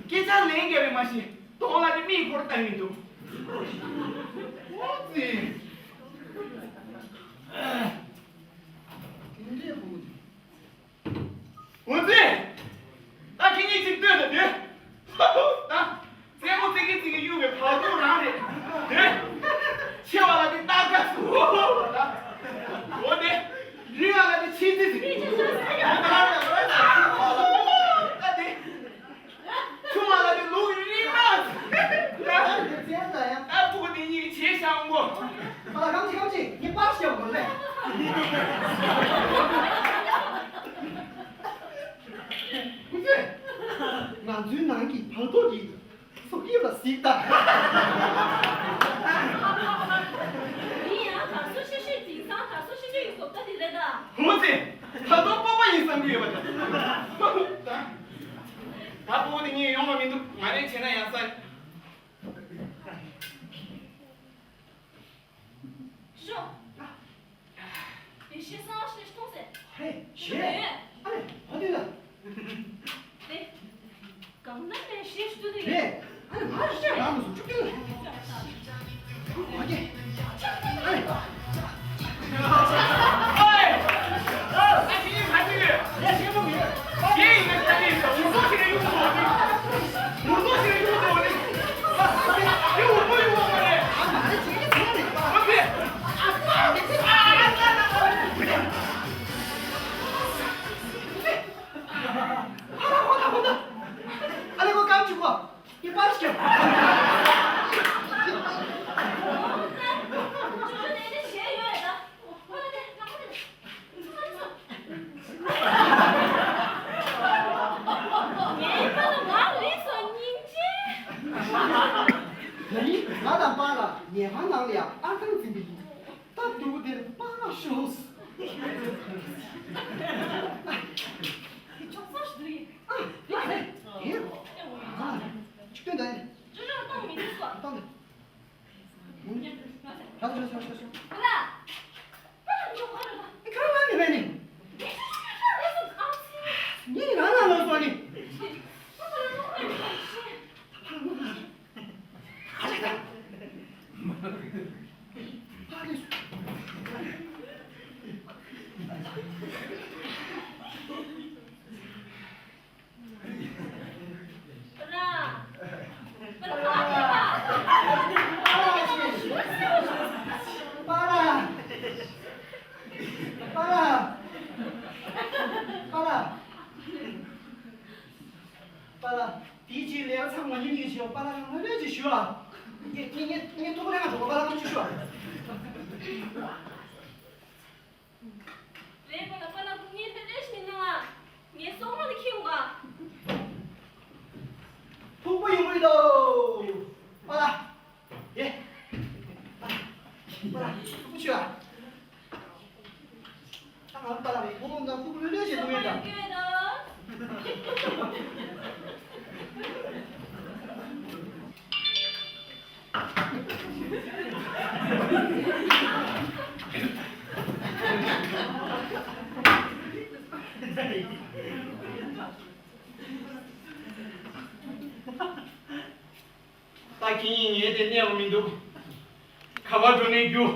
སྐད་ཆ་ལན་རྒྱབ་པས་མ་གཞི་གདོང་ལ་ནི་མིག་ཁོར་བལྟ་ཡི་མི་འདུག་འོ་ཙི། དེ་འདྲའི་བུ་མོ་དེ། འོ་ཙི། ད་ཁྱེད་གཉིས་ཅིག་ལྟོས་དང་དེ། ད། རྩེད་མོ་རྩེ་གིན་རྩེ་གིན་གཡུག་པའི་བར་སྟོང་རང་རེད། དེ། ཆེ་བ་ལ་དེ་སྟག་ཀ་ཟེར། འོ་དེ། རིང་བ་ལ་དེ་ཆེ་ཙི་ཟེར། ད་དེ། ཆུང་བ་ལ་དེ་ལུག་རིང་མ་ཟེར། ད་ཕྲུ་གུ་དེ་གཉིས་ཀྱི་བྱས་ཤག་མགོ། ཨ་ལ་གང་ཅི་གང་ཅི་ངས་པར་ཤེས་བ་ལས། ང་ཚོའི་ནང་གི་བར་ཐོག་གི་སོ་སྐྱེས་པ་གཟིགས་དང་། ཡིན་ཡང་དར་སྲོལ་ཤེས་ཤེས་དེང་སང་དར་སྲོལ་ཤེས་ཤེས་ཀྱི་བཟོ་ལྟ་དེ་རེད་ད། འོ་ཙི། ད་དུང་སྤོབས་པ་ཡིན་བསམ་གྱི་ཡོད་པ་དང་། ད་སྤོ་བོ་དེ་ངས་ཡོང་བ་མི་འདུག་ང་རེ་བྱས་ན་ཡང་ས། ཤོ། དེ་ཤེས་སང་ཤེས་གཏོང་ཟེར། ཧེ། ཤེས། ཨ་ལེ། ཧ་དུས་ལ། དེ། གང་ན་ནས་ཤེས་ཤུ་དེ། ཧེ། ཨ་ལེ། མ་ཤེས་རང་མི་སུ་ཆུ་ཏི་ལ། ཨ་ཀེ། ཨ་ལེ། ཨ་ལེ། ཨ་ལེ། ད་རིང་ང་དང་པཱ་ལགས་ཉལ་ཁང་ནང་ལ་ཡང་ཨར་ཐང་འཛིན་པ་ཡིན། སྟབས་སྡུག་པོ་དེར་པཱ་ལགས་ཤོག་ཨ། ཡ་རེད། དེ་རོ། ཨ། ཆིག་སྟོན་ད་ཡིན། ཅོ་ཅོ་གཏོང་མི་འདུག་སོ། གཏོང་ད། ད་ད་ད་ད་ད། ཨ་ལ། ཚང་མ་ཉིད་ཀྱིས་ཞུ་པ་ལ་ང་ལོས་ཀྱིས་ཞུ་ཨ། ངས་ངས་ངས་ངས་ཐུགས་ལས་ང་གྲོགས་པ་ལ་ང་ཅི་ཞུ་ཨ། རེད་པ་ལ་པ་ལ་ངས་དེ་འདྲས་ཞིག་ན་ངས་སོང་མ་ནི་ཁྱིམ་ག་ཕུག་པ་ཡོང་གི་འདུག་པ་ལ། ཡེ། པ་ལ། པ་ལ། ཐུགས་ཆུ་ཨ། ད་ང་པ་ལ་རེད་ཁོང་ང་ཕུག་པ་ལོས་ལོས་བྱེད་ཐུབ་ཡོད་ད། ད་ཁྱེད་གཉིས་ངའི་དེ་གནས་པ་མི་འདུག་ག་པར་འགྲོ་ནས་རྒྱུ།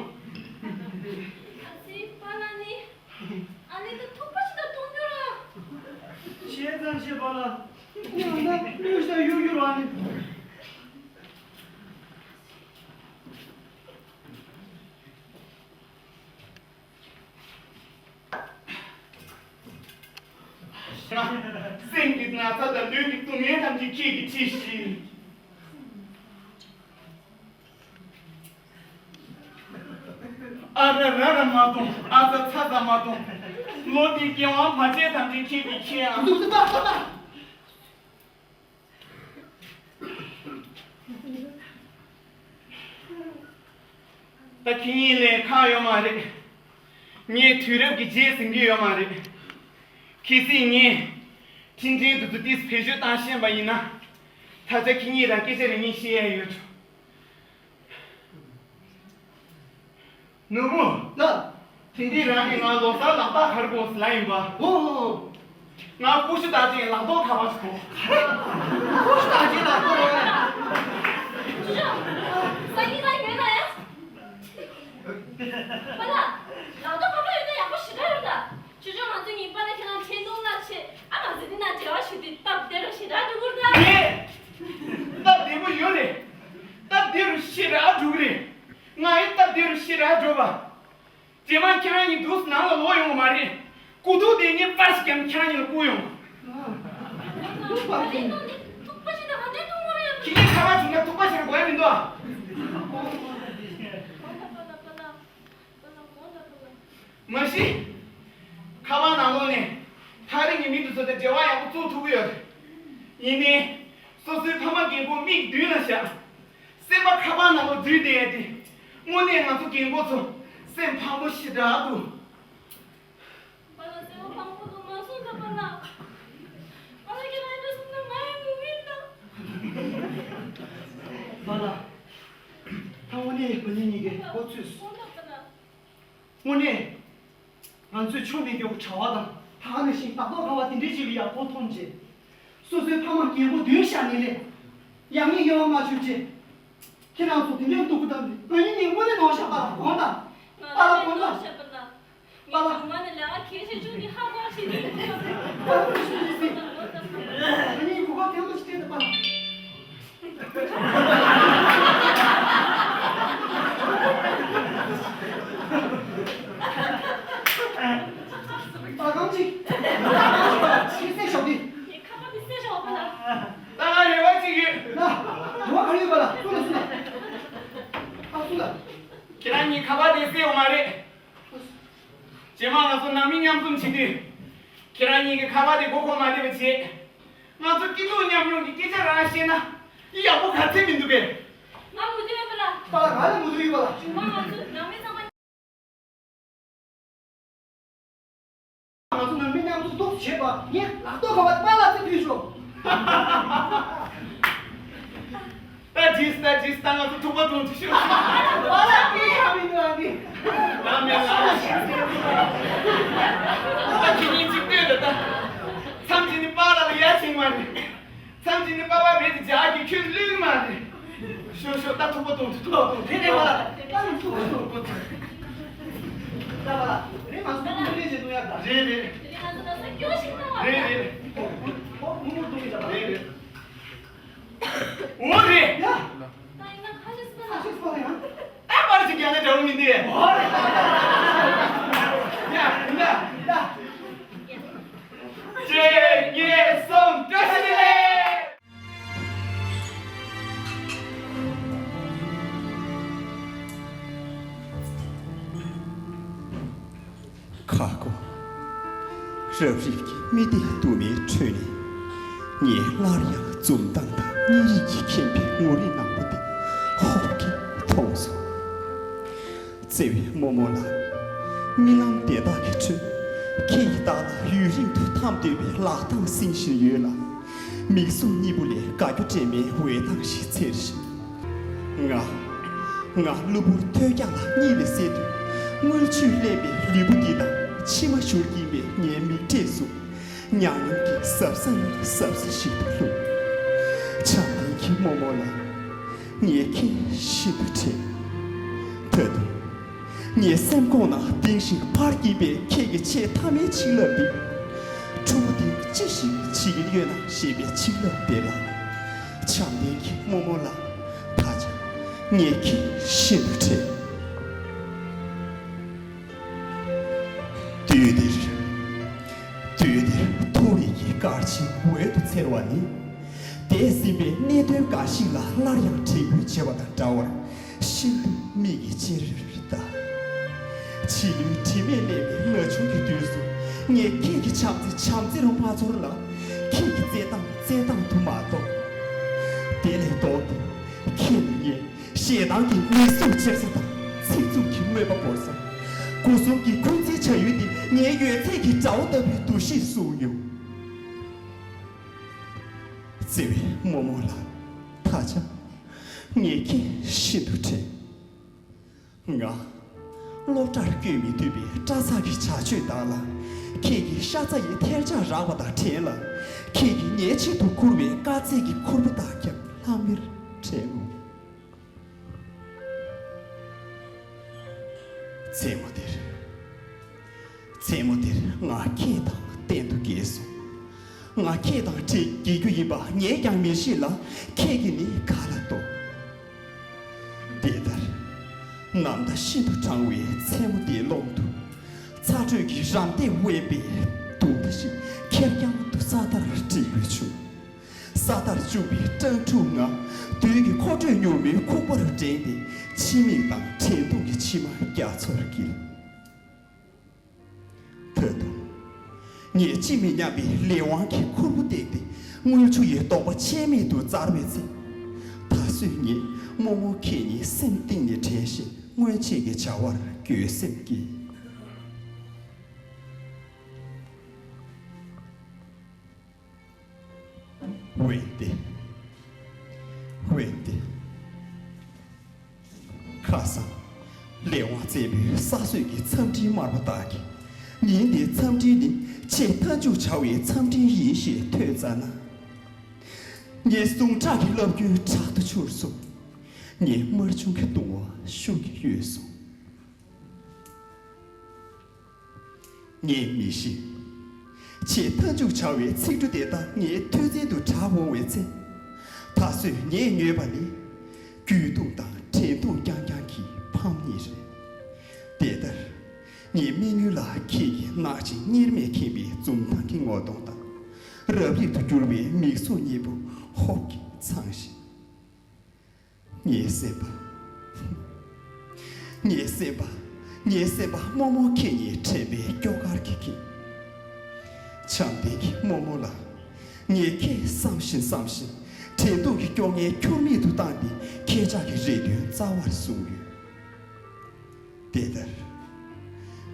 ཨ་ཙི་པ་ལ་ནི། ཨ་ནི་ད་ཐུག་པ་ཞིག་ད་གཏོང་རྒྱུ་ར། བྱས་ཙང་བྱས་པ་ལ། ཁྱེད་རང་ད་ལུས་ཤ་གཡུག་རྒྱུ་ར་ནི། སེམས་ཀྱི་ན་ཚ་དང་ལུས་ཀྱི་སྡུག་བསྔལ་ཐམས་ཅད་ཁྱེད་ཀྱིས་ཁྲིད་ཤིག་ཨ་ར་ར་ར་མ་གཏོང་། ཨ་ཚ་ཚ་ཚ་མ་གཏོང་། ལོ་འདིའི་སྐྱེ་དབང་བར་ཆད་ཐམས་ཅད་ཁྱེད་ཀྱིས་ཁྱེར་ཨང་། ད་ཁྱེད་གཉིས་ལ་ཁག་ཡོད་མ་རེད། ངས་དུས་རབས་ཀྱི་རྗེས་ཟིན་གྱི་ཡོད་མ་རེད། གལ་སྲིད་ངས་འཕྲིན་ཕྲན་དུ་དུ་ཏིས་བེད་སྤྱོད་བཏང་ཤེས་པ་ཡིན་ན། ད་ཆ་ཁྱེད་གཉིས་དང་སྐད་ཆ་རེ་གཉིས་བཤད་ཡ་ཡོད་འགྲོ། ནུ་བོ། ལགས། དེ་འདྲའི་རང་གིས་ང་ལོ་གསར་ལག་རྟགས་ག་རེ་དགོས་ལབ་ཡིན་པ། འོ་འོ། ང་ཀུ་ཤུ་དང་གཅིག་ལག་ཐོག་ཁ་པར་ཞིག་དགོས། ཀུ་ཤུ་དང་གཅིག་ལག་ཐོག་རེད། ཅོ་ཅོ། སང་ཉིན་ང་ཡོད་ན་ཡ། པ་ལགས། ལག་ཐོག་ཁ་པར་ཡོད་ན་ཡག་པོ་ཞེ་དྲག་ཡོད་ད། ཅོ་ཅོ་ང་ཚོ་གཉིས་པ་ལ་ཁྱེད་རང་འཕྲིན་ཐུང་གནང་ཆེ་ཨ་མ་ཟི་དེ་ན་འབྲེལ་བ་ཞུ་དུས་སྟབས་བདེ་རུ་ཞེ་དྲག་འགྲོ་གི་རེད་ད། རེད། སྟབས་བདེ་པོ་ཡོད་རེད། སྟབས་བདེ་རུ་ཞེ་དྲག་འགྲོ་གི་རེད། ང་ཡི་སྟབས་བདེ་རུ་ཞེ་དྲག་འགྲོ་བ། རྗེས་མ་ཁྱེད་རང་གཉིས་འདུག་ནང་ལ་ལོག་ཡོང་གི་མ་རེད། སྐུ་ཐུག་དེ་ངས་པར་ཞིག་བརྒྱབ་ནས་ཁྱེད་རང་གཉིས་ལ་བསྐུར་ཡོང་། ཐུག་པ་ཞིག་ཐུག་པ་ཞིག་ད་ག་འདྲས་ཐུག་མ་རེད། ཁྱེད་གཉིས་ཁ་པར་བྱུང་ན་ཐུག་པ་ཞིག་དགོས་ཡ་མི་འདུག་ཨ། མ་གཞི། ཁ་པར་ནང་ལོགས་ནས་ཐག་རིང་གི་མི་དེ་ཚོ་དང་འབྲེལ་བ་ཡག་པོ་བཙུགས་ཐུབ་ཀྱི་ཡོད་རེད། ཡིན་ནའི། སོ་སོའི་ཕ་མ་རྒན་པོ་མིག་མདུན་ལ་བཞག་སེམས་པ་ཁ་པར་ནང་ལོགས་འཛུལ་བསྡད་ཡ་དེ། དངོས་གནས་ང་ཚོ་རྒན་གོག་ཚོ་སེམས་ཕམ་པོ་ཞེ་དྲག་འདུག་པ་ལགས་སེམས་པ་ཕམ་པོ་འདུག་མ་གསུངས་ད་པ་ལགས། པ་ལགས་ཁྱེད་རང་འདྲ་སོང་ན་ང་ཡང་ངུ་གི་ཡིན་ད། པ་ལགས། ད་དངོས་གནས་བུ་གཉིས་གཉིས་ཀའི་མགོ་ཚོས་སོང་། དངོས་གནས། ང་ཚོས་ཆོ་མེད་མགྱོགས་པོ་གྲྭ་པ་དང་ད་ག་ནང་བཞིན་ལག་ཐོག་ཁ་པར་དེ་འདྲས་བྱེད་པའི་ཡག་པོ་མཐོང་རྗེས། སོ་སོའི་ཕ་མ་རྒན་པོ་མདུན་བཞག་ནས་ལས། ཡག་ཉེས་ཡོད་པ་མ་ཞུ་རྗེས། ཁྱེད་རང་ཚོ་དེ་འདྲས་སྡུག་པོ་བཏང་ནས་ང་གཉིས་ནི་དངོས་གནས་ནོར་བཞག་པ་ལ་དགོངས་དག་པ་ལ་དགོངས་དག་ངས་གཞུག་མ་ནས་ལས་ཀ་གལ་ཆེ་ཆུང་འདི་ཧ་གོ་ཞིག་ཡིན། ང་གཉིས་གོ་སྐབས་ཐེངས་མ་ཞིག་སྤྲད་དུ་པ། པ་གང་ཅིག་ཅིག་གསན་ཤོག་འདི། ངའི་ཁ་པར་འདི་གསན་ཤོག་པ་ལགས། ད་ང་རེ་བ་ཅིག་ཡོད། ན། རེ་བ་ག་རེ་ཡོད་པ་ལགས། གསུངས་ལ་གསུངས་ལ། ཨ་གསུངས་ལ། ཁྱེད་རང་གཉིས་ཁ་པར་དེ་གསན་ཡོད་མ་རེད། རྗེས་མ་ང་ཚོ་ནང་མི་མཉམ་འཛོམས་བྱེད་དུས། ཁྱེད་རང་གཉིས་ཀྱི་ཁ་པར་དེ་མགོ་འཁོར་མ་བདེ་བ་བྱེད། ང་ཚོ་སྐྱིད་སྡུག་མཉམ་མྱོང་གི་སྐད་ཆ་རང་བཤད་ན། ཡག་པོ་ག་ཚད་མི་འདུག་པས། ང་མུ་མཐུད་ཡོད་པ་ལགས། པ་ལགས་ང་ལ་མུ་མཐུད་ཡོད་པ་ལགས། རྗེས་མ་ང་ཚོ་ནང་མི་ཚང་མ། ང་ཚོ་ནང་མི་མཉམ་དུ་འདུག་བྱེད་པ་ངས་ལག་ཐོག་ཁ་པར་པ་ལགས་ཚེ་ཕུལ་ཤོག་ད་ཇིས་ད་ཇིས་ད་ང་ཚོ་ཐུག་པ་གཏོང་ཐུབ་ཤོག་པ་ལགས་ཀྱིས་ཡ་མི་འདུག་ཨ་ནི། ང་མེད་ལ། ད་ཁྱེད་གཉིས་གཅིག་ལྟོས་ད་ད། མཚམས་ཅིག་ནི་པ་ལགས་ལ་ཡ་བྱེད་མ་རེད། མཚམས་ཅིག་ནི་པ་པ་བེད་དེ་ཇག་གིས་ཁྱོད་བླུགས་མ་རེད། ཤོག་ཤོག་ད་ཐུག་པ་གཏོང་ཐུག་པ་གཏོང་དེ་རེད་པ་ལགས། ད་ནི་ཐུག་པ་གཏོང་། ད་པ་ལགས་རེད། ང་ཚོ་ཐུག་པ་ལས་བྱེད་གཏོང་ཡ་ད། རེད་རེད། རེད་རེད། ཨོ་མུ་མུ་གཏོང་གི་ད་པ། རེད་རེད། འོ་རེད། ཡ། ད་ཡིན་ན་ཁ་ཤས་སུ་ཁ་ཤས་སུ་ཡང་། ད་པར་ཅིག་རྒྱག་ན་འདྲ་བོ་མི་འདུག་ཡ། ཡ་ཡིན་ད་ཡིན་ད། གཅིག་གཉིས་གསུམ་བཀྲ་ཤིས་བདེ་ལེགས། ཨ་ཁུ། རབ་རིབ་ཀྱི་མི་ཚེ་དུ་མའི་ཁྲོད་ནས། ངས་སླར་ཡང་འཛུམ་མདངས་དང་གཉིད་རིམས་ཀྱིས་ཁེངས་པའི་ངུ་རིག་ནག་པོ་དེ་ཧོབ་ཀྱིས་མཐོང་སོང་། བརྩེ་བའི་རྨོ་མོ་ལགས། རྨི་ལམ་དེ་དག་གི་ཁྲོད། ཁྱེད་ཀྱིས་བདག་ལ་ཡུན་རིང་དུ་འཐམ་སྡོད་པའི་ལག་རྡང་བསྲིང་བཞིན་ཡོད་ལ། མིག་ཟུང་གཉིས་པོ་ལས་དགའ་སྐྱོ་དྲན་མའི་འོད་མདངས་ཤིག་འཚེར་བཞིན། ང་། ང་གློ་བུར་ཐོལ་རྒྱག་ལ་གཉིད་ལས་སད་དུས། རྔུལ་ཆུས་བསླད་པའི་ལུས་པོ་འདི་དང་མཆི་མ་བཞུར་གྱིན་པའི་ངའི་མིག་འབྲས་སུ། མྱ་ངམ་གྱི་ཟབ་ས་ནས་ཟབ་ས་ཞིག་ཏུ་ལྷུང་། བྱམས་ལྡན་གྱི་རྨོ་མོ་ལགས། ངས་ཁྱེད་ཤིན་ཏུ་དྲན། ད་དུང་། ངའི་སེམས་ཁོང་ན་ལྡིང་ཞིང་འཕར་གྱིན་པའི་ཁྱེད་ཀྱི་ཆེས་མཐའ་མའི་བྱིན་རླབས་འདི། ཕྲུ་གུ་འདིར་ཅི་ཞིག་བྱེད་ཀྱིན་ཡོད་ན་ཞེས་པའི་བྱིན་རླབས་དེ་ལ། བྱམས་ལྡན་གྱི་རྨོ་མོ་ལགས། ད་ཆ་ངས་ཁྱེད་ཤིན་ཏུ་དྲན། དུས་འདིར། དུས་འདིར་མཐོ་རིས་ཀྱི་སྐར་ཆེན་འོད་དུ་འཚེར་བ་ནི། འདས་ཟིན་པའི་གནད་དོན་འགའ་ཞིག་ལ་སླར་ཡང་དྲན་སྐུལ་བྱེད་པ་དང་འདྲ་བར་ཤིན་ཏུ་མིག་གིས་ཅེར་ལྟ། བྱིས་བློའི་དྲི་མས་བརླན་པའི་ན་ཆུང་གི་དུས་སུ། ངས་ཁྱེད་ཀྱི་བྱམས་བརྩེ་བྱམས་བརྩེ་རུ་མ་ཚོར་ལ། ཁྱེད་ཀྱི་བརྩེ་དང་བརྩེ་དང་དུ་མ་གཏོགས། དེ་ལས་ལྡོག་སྟེ། ཁྱེད་ནི་ངའི་ཞེ་སྡང་གི་མིག་ཟུང་ཕྱེ་ས་དང་ཚིག་རྩུབ་ཀྱི་དམོད་པ་བོར་ས། སྒོ་གསུམ་གྱི་འཁོན་འཛིན་བྱ་ཡུལ་དེ་ངའི་ཡོད་ཚད་ཀྱི་དགྲ་བོ་ལྟ་བུའི་འདུ་ཤེས་བཟུང་ཡོད། བརྩེ་བའི་རྨོ་མོ་ལགས། ད་ཆ་ངས་ཁྱེད་ཤིན་ཏུ་དྲན། ང་། སློབ་གྲྭར་བསྐྱོད་མི་ཐུབ་པའི་པྲ་ཚག་གི་བྱ་སྤྱོད་དག་ལ། ཁྱེད་ཀྱིས་ཤ་ཚ་ཡི་ཐལ་ལྕག་རགས་པ་དང་བྲལ་ལ། ཁྱེད་ཀྱིས་ངའི་ཆེད་དུ་བསྐུར་བའི་དཀའ་ཚེགས་ཀྱི་ཁུར་པོ་དག་ཀྱང་ལྷང་ངེར་དྲན་ངོ་། མཚན་མོ་དེར། མཚན་མོ་དེར་ང་ཁྱེད་དང་གཏན་དུ་འགལ་སོང་། ང་ཁྱེད་དང་གཅིག་གྱེས་རྒྱུ་ཡིན་པ་ངས་ཀྱང་མི་ཤེས་ལ། ཁྱེད་ཀྱིས་ནི་ག་ལ་རྟོགས། དེ་ལྟར། ནམ་ཟླ་ཤིན་ཏུ་གྲང་བའི་མཚན་མོ་དེའི་ཀློང་དུ། ཚ་དྲོད་ཀྱི་རམ་འདེགས་དབེན་པའི་དུང་མདའ་ཞིག་ཁེར་རྐྱང་དུ་ས་མཐར་སྒྲིལ་དགོས་བྱུང་། ས་མཐར་བཅུག་པའི་སྤྲང་ཕྲུག་ང་། དུས་ཀྱི་མཁོ་སྤྲོད་མྱུར་མོའི་ཁུག་པ་རུ་འགྲེང་སྟེ། འཆི་མེད་དང་དྲན་གདུང་གི་མཆི་མ་རྒྱ་མཚོར་བསྐྱིལ། ད་དུང་། ངས་ཅི་མི་སྙམ་པའི་ལས་དབང་གི་ཁུར་པོ་བཏེགས་ཏེ། རྔུལ་ཆུ་ཡི་དོགས་པ་ཆད་མེད་དུ་འཛར་བའི་ཚེ། ད་གཟོད་ངས་རྨོ་མོ་ཁྱེད་ཉིད་སེམས་གཏིང་ནས་དྲན་བཞིན་སྔོན་ཆད་ཀྱི་བྱ་བར་འགྱོད་སེམས་སྐྱེས། འོན་ཏེ། འོན་ཏེ། ཁ་སང་། ལས་དབང་བཙན་པོའི་ས་སྲོད་ཀྱི་འཚམས་འདྲིའི་དམར་པོ་དག་གིས། ཉིན་འདིའི་འཚམས་འདྲི་ནི་ཆེས་མཐའ་མཇུག་བྱ་བའི་འཚམས་འདྲི་ཡིན་ཞེས་ཐོས་ཙ་ན། ངའི་ཟུངས་ཁྲག་གི་རླབས་རྒྱུན་དྲག་ཏུ་འཕྱུར་སོང་། ངའི་དམར་ཆུང་གི་གདུང་བ་ཤུགས་ཀྱིས་གཡོས་སོང་། ངས་མི་ཤེས། ཆེས་མཐའ་མཇུག་བྱ་བའི་ཚིག་འབྲུ་དེ་དག་ངའི་ཐོས་བཙན་དུ་གྲགས་འོང་བའི་ཚེ། ད་གཟོད་ངས་ཉོས་པ་ནི། རྒྱུད་གདུང་དང་དྲན་གདུང་རྐྱང་རྐྱང་གི་ཕམ་ཉེས་རེད། དེ་ལྟར། ངའི་མིག་སྔུན་ལ་ཁྱེད་ཀྱི་ནག་ཅིང་གཉེར་མས་ཁེངས་པའི་འཛུམ་མདངས་ཀྱི་ངོ་གདོང་དང་། རབ་རིབ་ཏུ་གྱུར་པའི་མིག་ཟུང་གཉིས་པོ་ཧོབ་ཀྱིས་འཚངས་ཤིང་། ངའི་སེམས་པ། ངའི་སེམས་པ། ངའི་སེམས་པ་རྨོ་མོ་ཁྱེད་ཉིད་དྲན་པའི་སྐྱོ་གར་གྱིས་ཁེངས། བྱམས་ལྡན་གྱི་རྨོ་མོ་ལགས། ངས་ཁྱེད་བསམ་བཞིན་བསམ་བཞིན་དྲན་གདུང་གི་སྐྱོ་ངལ་ཁྱུར་མིད་དུ་བཏང་སྟེ་ཁྱེད་ཅག་གི་རེ་འདུན་རྩ་བར་བཟུང་ཡོད། དེ་ལྟར།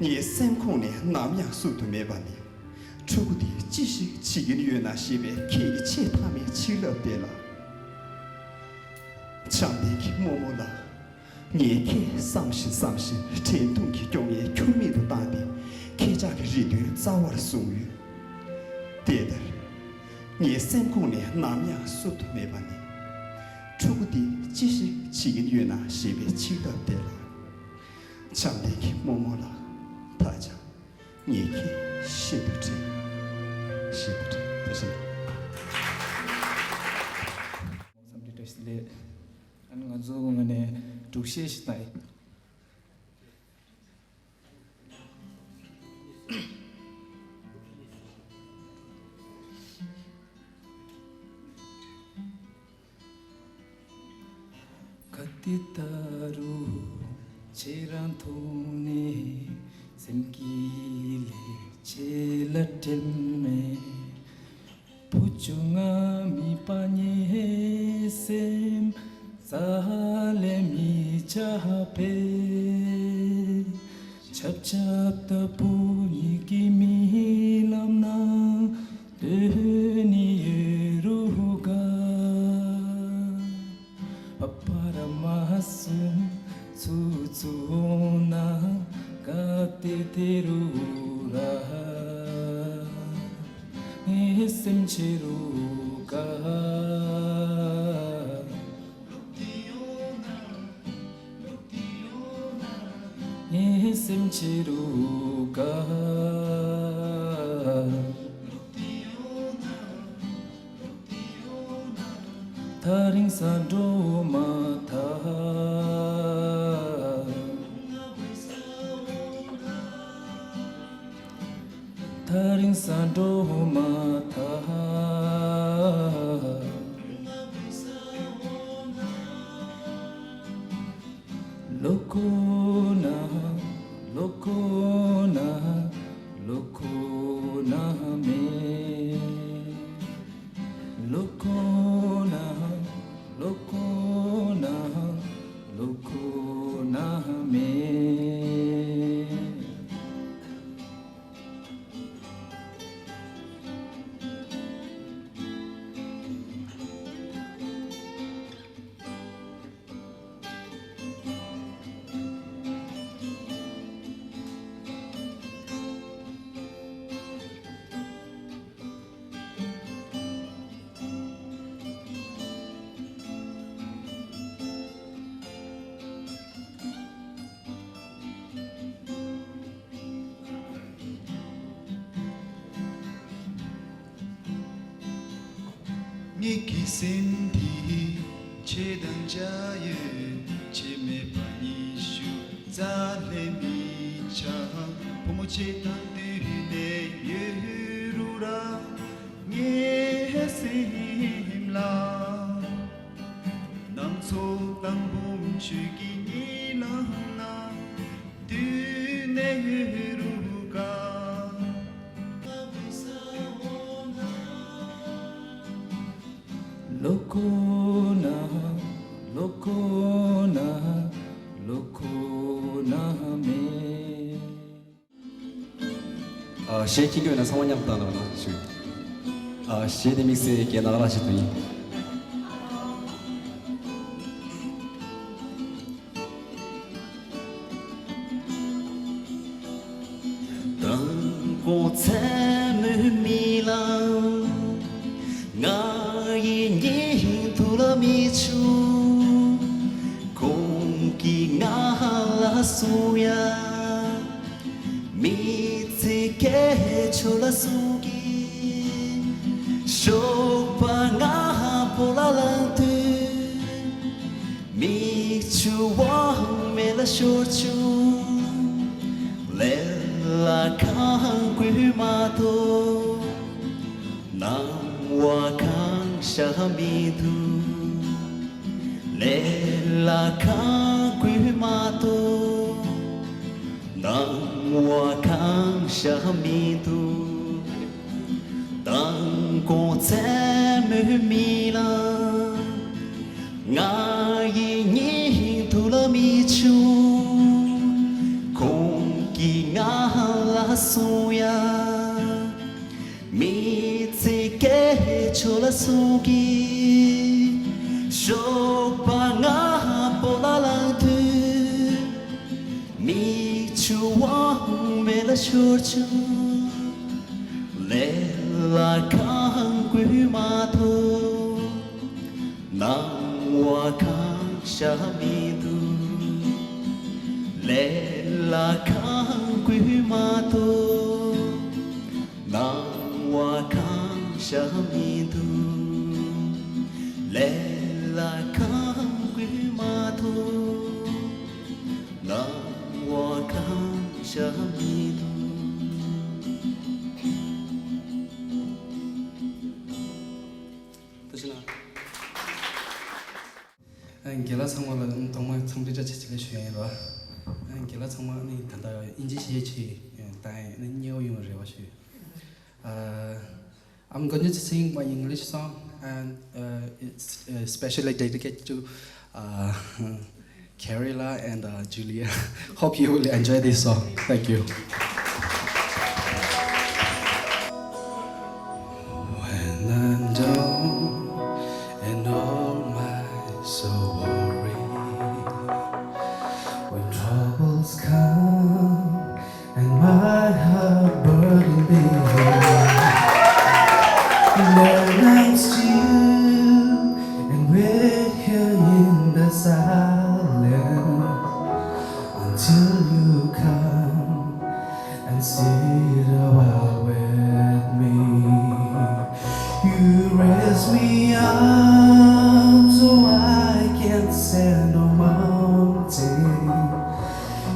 ངའི་སེམས་ཁོང་ནས་ནམ་ཡང་བསུབ་ཏུ་མེད་པ་ནི། ཕྲུ་གུ་དེས་ཅི་ཞིག་བྱེད་ཀྱིན་ཡོད་ན་ཞེས་པའི་ཁྱེད་ཀྱི་ཆེས་མཐའ་མའི་བྱིན་རླབས་དེ་ལ། བྱམས་ལྡན་གྱི་རྨོ་མོ་ལགས། ངས་ཁྱེད་བསམ་བཞིན་བསམ་བཞིན་དྲན་གདུང་གི་སྐྱོ་ངལ་ཁྱུར་མིད་དུ་བཏང་སྟེ་ཁྱེད་ཅག་གི་རེ་འདུན་རྩ་བར་བཟུང་ཡོད། དེ་ལྟར། ངའི་སེམས་ཁོང་ནས་ནམ་ཡང་བསུབ་ཏུ་མེད་པ་ནི། ཕྲུ་གུ་དེས་ཅི་ཞིག་བྱེད་ཀྱིན་ཡོད་ན་ཞེས་པའི་བྱིན་རླབས་དེ་ལ། བྱམས་ལྡན་གྱི་རྨོ་མོ་ལགས། ད་ཆ་ངས་ཁྱེད་ཤིན་ཏུ་དྲན། ཤིན་ཏུ་དྲན། ཐུགས་རྗེ་ཆེ། འཚམས་འདྲི་བཀྲ་ཤིས་བདེ་ལེགས། ཨ་ནི་ང་ཚོ་ངོས་ནས་སྒྲུག་གཞས་ཤིག་བཏང་ཡིན། ག་དེ་ལྟ་རུ་ཁྱེད་རང་མཐོང་ནས། སེམས་ཀྱི་ལས་བྱེད་ལ་དྲན་མེད། བུ་ཆུང་ང་མི་པ་ཉེ་སེམས་རྩ་ལས་མི་ཆགས་པས། ཆབ་ཆབ་ལྟ་བུ་ཉིད་ཀྱི་རྨི་ལམ་ན་སྡོད་ནི་ཡོད་རུང་དགའ། ཕ་ཕ་ར་མ་གསུང་ཚུ་ཚུ་འོང་ན་དགའ་སྟེ་དེ་རུ་ར་ངའི་སེམས་ཆེ་རུ་དགའ། ངའི་སེམས་ཆེ་རུ་དགའ། ཐག་རིང་ས་འགྲོ་མ་ཐག་ཐག་རིང་ས་འགྲོ་མ་ཐག་ལོ་ཁོ་ན་ལོ་ཁོ་ན་ལོ་ཁོ་ན་མེད། ལོ་ཁོ་ན་ལོ་ཁོ་ན་ལོ་ཁོ་ན་མེད། ངེད་ཀྱི་སེམས་འདི་ཁྱེད་དང་མཇལ་ཡོད། ཁྱེད་མེད་པ་ཉི་ཤུ་རྩ་ལས་མི་འཆར། བུ་མོ་ཁྱེད་དང་འདུས་ནས་ཡོད་རུང་ར་ངའི་སེམས་ལ། ནམ་ཚོད་དང་བུམ་ཆུ་གི་ཉི་ལམ་ན་དུས་ནས་རུ་ཀ་ལོ་ཁོ་ན་ལོ་ཁོ་ན་ལོ་ཁོ་ན་མེད། ཨ། གཞས་ཁྱེད་ཀྱི་ཡོད་ན་ཚང་མ་མཉམ་དུ་བཏང་རོགས་གནང་ཞུ། ཨ། གཞས་དེ་དམིགས་བསལ་རྒན་ནག་ལགས་ཞིག་ཏུ་ཡིན། དང་པོ་མཚན་མོའི་རྨི་ལམ། ང་ཡི་སྙིང་དུ་ལ་མིག་ཆུ། ཁོང་གིས་ང་ལ་གསུང་ཡ། མི་ཚེ་སྐད་ཆོ་ལ་གསུང་གི། ཞོགས་པ་ང་སྤོ་ལ་ལངས་དུས། མིག་ཆུ་དབང་མེད་ལ་ཤོར་བྱུང་། ལས་ལ་གང་དགོས་མ་གཏོགས། སྣང་བ་གང་ཤར་མི་འདུག་ལས་ལ་གང་དགོས་མ་གཏོགས། སྣང་བ་གང་ཤར་མི་འདུག་དང་པོ་མཚན་མོའི་རྨི་ལམ། ང་ཡི་སྙིང་དུ་ལ་མིག་ཆུ། ཁོང་གིས་ང་ལ་གསུང་ཡ། མི་ཚེ་སྐད་ཆོ་ལ་གསུང་གི། ཞོགས་པ་ང་སྤོ་ལ་ལངས་དུས། མིག་ཆུ་དབང་མེད་ལ་ཤོར་བྱུང་། ལས་ལ་གང་དགོས་མ་གཏོགས། སྣང་བ་གང་ཤར་མི་འདུག་ལས་ལ་གང་དགོས་མ་གཏོགས། སྣང་བ་གང་ཤར་མི་འདུག་ལས་ལ་གང་དགོས་མ་གཏོགས། སྣང་བ་གང་ཤར་མི་འདུག་ཐུགས་རྗེ་གནང་། རྒན་ལགས་ཚང་མ་ལ་ཐོག་མར་འཚམས་འདྲི་བཀྲ་ཤིས་བདེ་ལེགས་ཞུ་ཡ་ཡིན་ལ། རྒན་ལགས་ཚང་མ་ནི་ད་ལྟ་དབྱིན་ཇི་ཤེས་ཆེ་ད་ནི་སྙན་པོ་ཡོང་རེ་བ་ཞུ། Uh, I'm going to sing my English song, and uh, it's uh, specially dedicated to uh, Carrie La and uh, Julia. Hope you will enjoy this song. Thank you. When I'm down and all my soul worried, when troubles come and my heart burdened be, then I'm still and wait here in the silence until you come and sit a while with me. You raise me up so I can stand on mountain.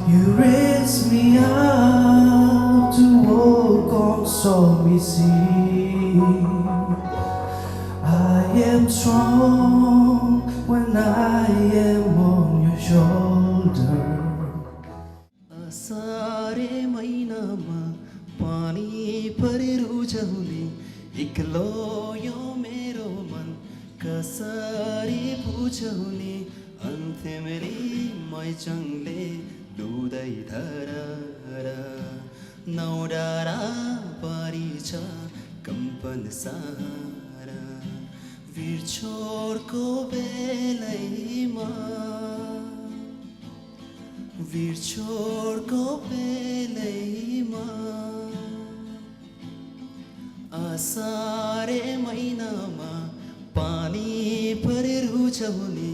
You raise me up to walk on stormy sea. I am strong when I am on your shoulder. असारे महिनामा पानी परेर उझउने, एक्लो यो मेरो मन कसरी बुझाउने? अन्त्यमेली मैचङले लुदै धरारा, नौडारा पारी छ कम्पन सहारा। वीरछोडको बेलैमा, वीरछोडको बेलैमा, असारे महिनामा पानी परेर उझउने,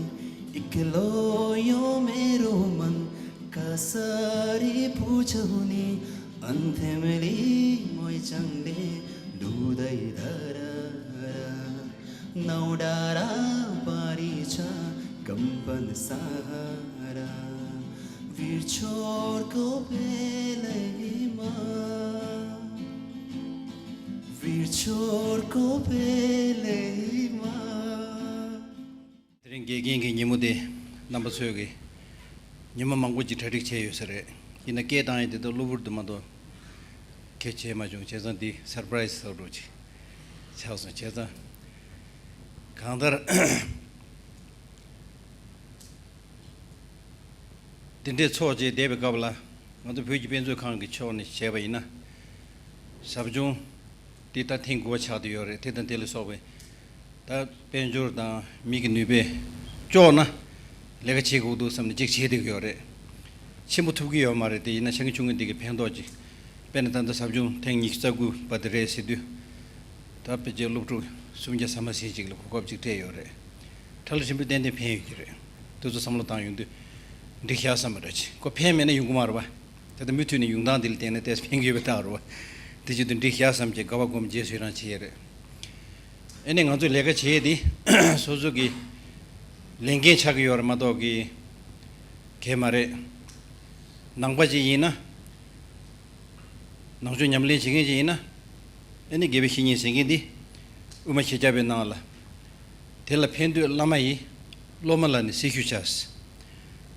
एक्लो यो मेरो मन कसरी बुझाउने? अन्त्यमेली मैचङले लुदै धरारा, नौडारा पारी छ कम्पन सहारा। वीरछोडको बेलैमा, वीरछोडको बेलैमा। དེ་རིང་དགེ་རྒན་གྱི་ཉིན་མོ་དེ་རྣམ་པ་ཚོས་ཀྱི་ཉི་མ་མང་པོ་ཅིག་གྲ་སྒྲིག་བྱས་ཡོད་ས་རེད། ཡིན་ན་སྐད་བཏང་ཡས་དེ་དག་གློ་བུར་དུ་མ་གཏོགས་གལ་བྱས་མ་བྱུང་། བྱས་ཙང་འདི་སར་པ་རའི་སི་བཟོ་འདྲ་ཅིག་ཆགས་སོང་། བྱས་ཙང་གང་ལྟར་དེ་འདྲའི་ཚོགས་བཅས་བསྡད་པའི་སྐབས་ལ། ང་ཚོ་བོད་ཀྱི་དཔེ་མཛོད་ཁང་གི་ཕྱོགས་ནས་བྱས་པ་ཡིན་ན། ཟབ་སྦྱོང་འདི་ད་ཐེངས་དགུ་པ་ཆགས་བསྡད་ཡོད་རེད། དེ་དང་དེ་ལ་སོགས་པའི་ད་དཔལ་འབྱོར་དང་མི་གི་ནུས་པས་ལྕོགས་ན་ལས་ཀ་བྱེད་དགོས་འདུག་བསམ་ནས་ཅིག་བྱེད་བསྡད་ཀྱི་ཡོད་རེད། ཆེན་པོ་ཐུབ་ཀྱི་ཡོད་མ་རེད་དེ། ཡིན་ན་ཆུང་ངུ་ཆུང་ངུ་འདི་གི་ཕན་ཐོགས་ཅིག་དཔེར་ན་ད་ལྟ་ཟབ་སྦྱོང་ཐེངས་ཉི་ཤུ་རྩ་དགུ་པ་དེ་རེད་ཟེར་དུས། ད་ཕལ་ཆེར་སློབ་ཕྲུག་སུམ་བརྒྱ་ཟ་མ་ཟིན་ཅིག་ལ་གོ་སྐབས་ཅིག་སྤྲད་ཡོད་རེད། ཁྲ་ལ་ཆེན་པོ་ཏན་ཏན་ཕན་ཡོད་ཀྱི་རེད། དེ་ཚོ་བསམ་བློ་བཏང་ཡོང་དུས་འགྲིག་ཤག་བསམ་པ་འདྲ་ཅིག་ཁོ་ཕན་མེད་ན་ཡོང་གི་མ་རེད་བ། ད་ལྟ་མུ་མཐུད་ནས་ཡོང་སྟངས་འདི་ལ་བལྟས་ན་ཏོག་ཙམ་ཕན་གྱི་ཡོད་པའི་རྟགས་རེད་བ། དེ་བྱེད་དུས་འགྲིག་ཤག་བསམ་བྱས་དགའ་བ་སྒོམ་རྗེས་སུ་ཡི་རང་བྱེད་ཡས་རེད། ཨེ་ནས་ང་ཚོས་ལས་ཀ་བྱེད་ཡས་འདི་སོ་སོ་གི་ལས་འགན་ཆགས་ཀྱི་ཡོད་རེད་མ་གཏོགས་ཀྱི་གལ་མ་རེད། ནང་པ་ཅིག་ཡིན་ན། ནང་ཆོས་ཉམས་ལེན་བྱེད་མཁན་ཅིག་ཡིན་ན། ཨེ་ནི་དགེ་བའི་བཤེས་གཉེན་ཟེར་མཁན་འདི་དབུ་མ་ཞེས་བྱ་བའི་ནང་ལ། དེ་ལ་ཕན་འདོད་བླ་མ་ཡི། སློབ་མ་ལ་ནི་སྲི་ཞུ་བྱ།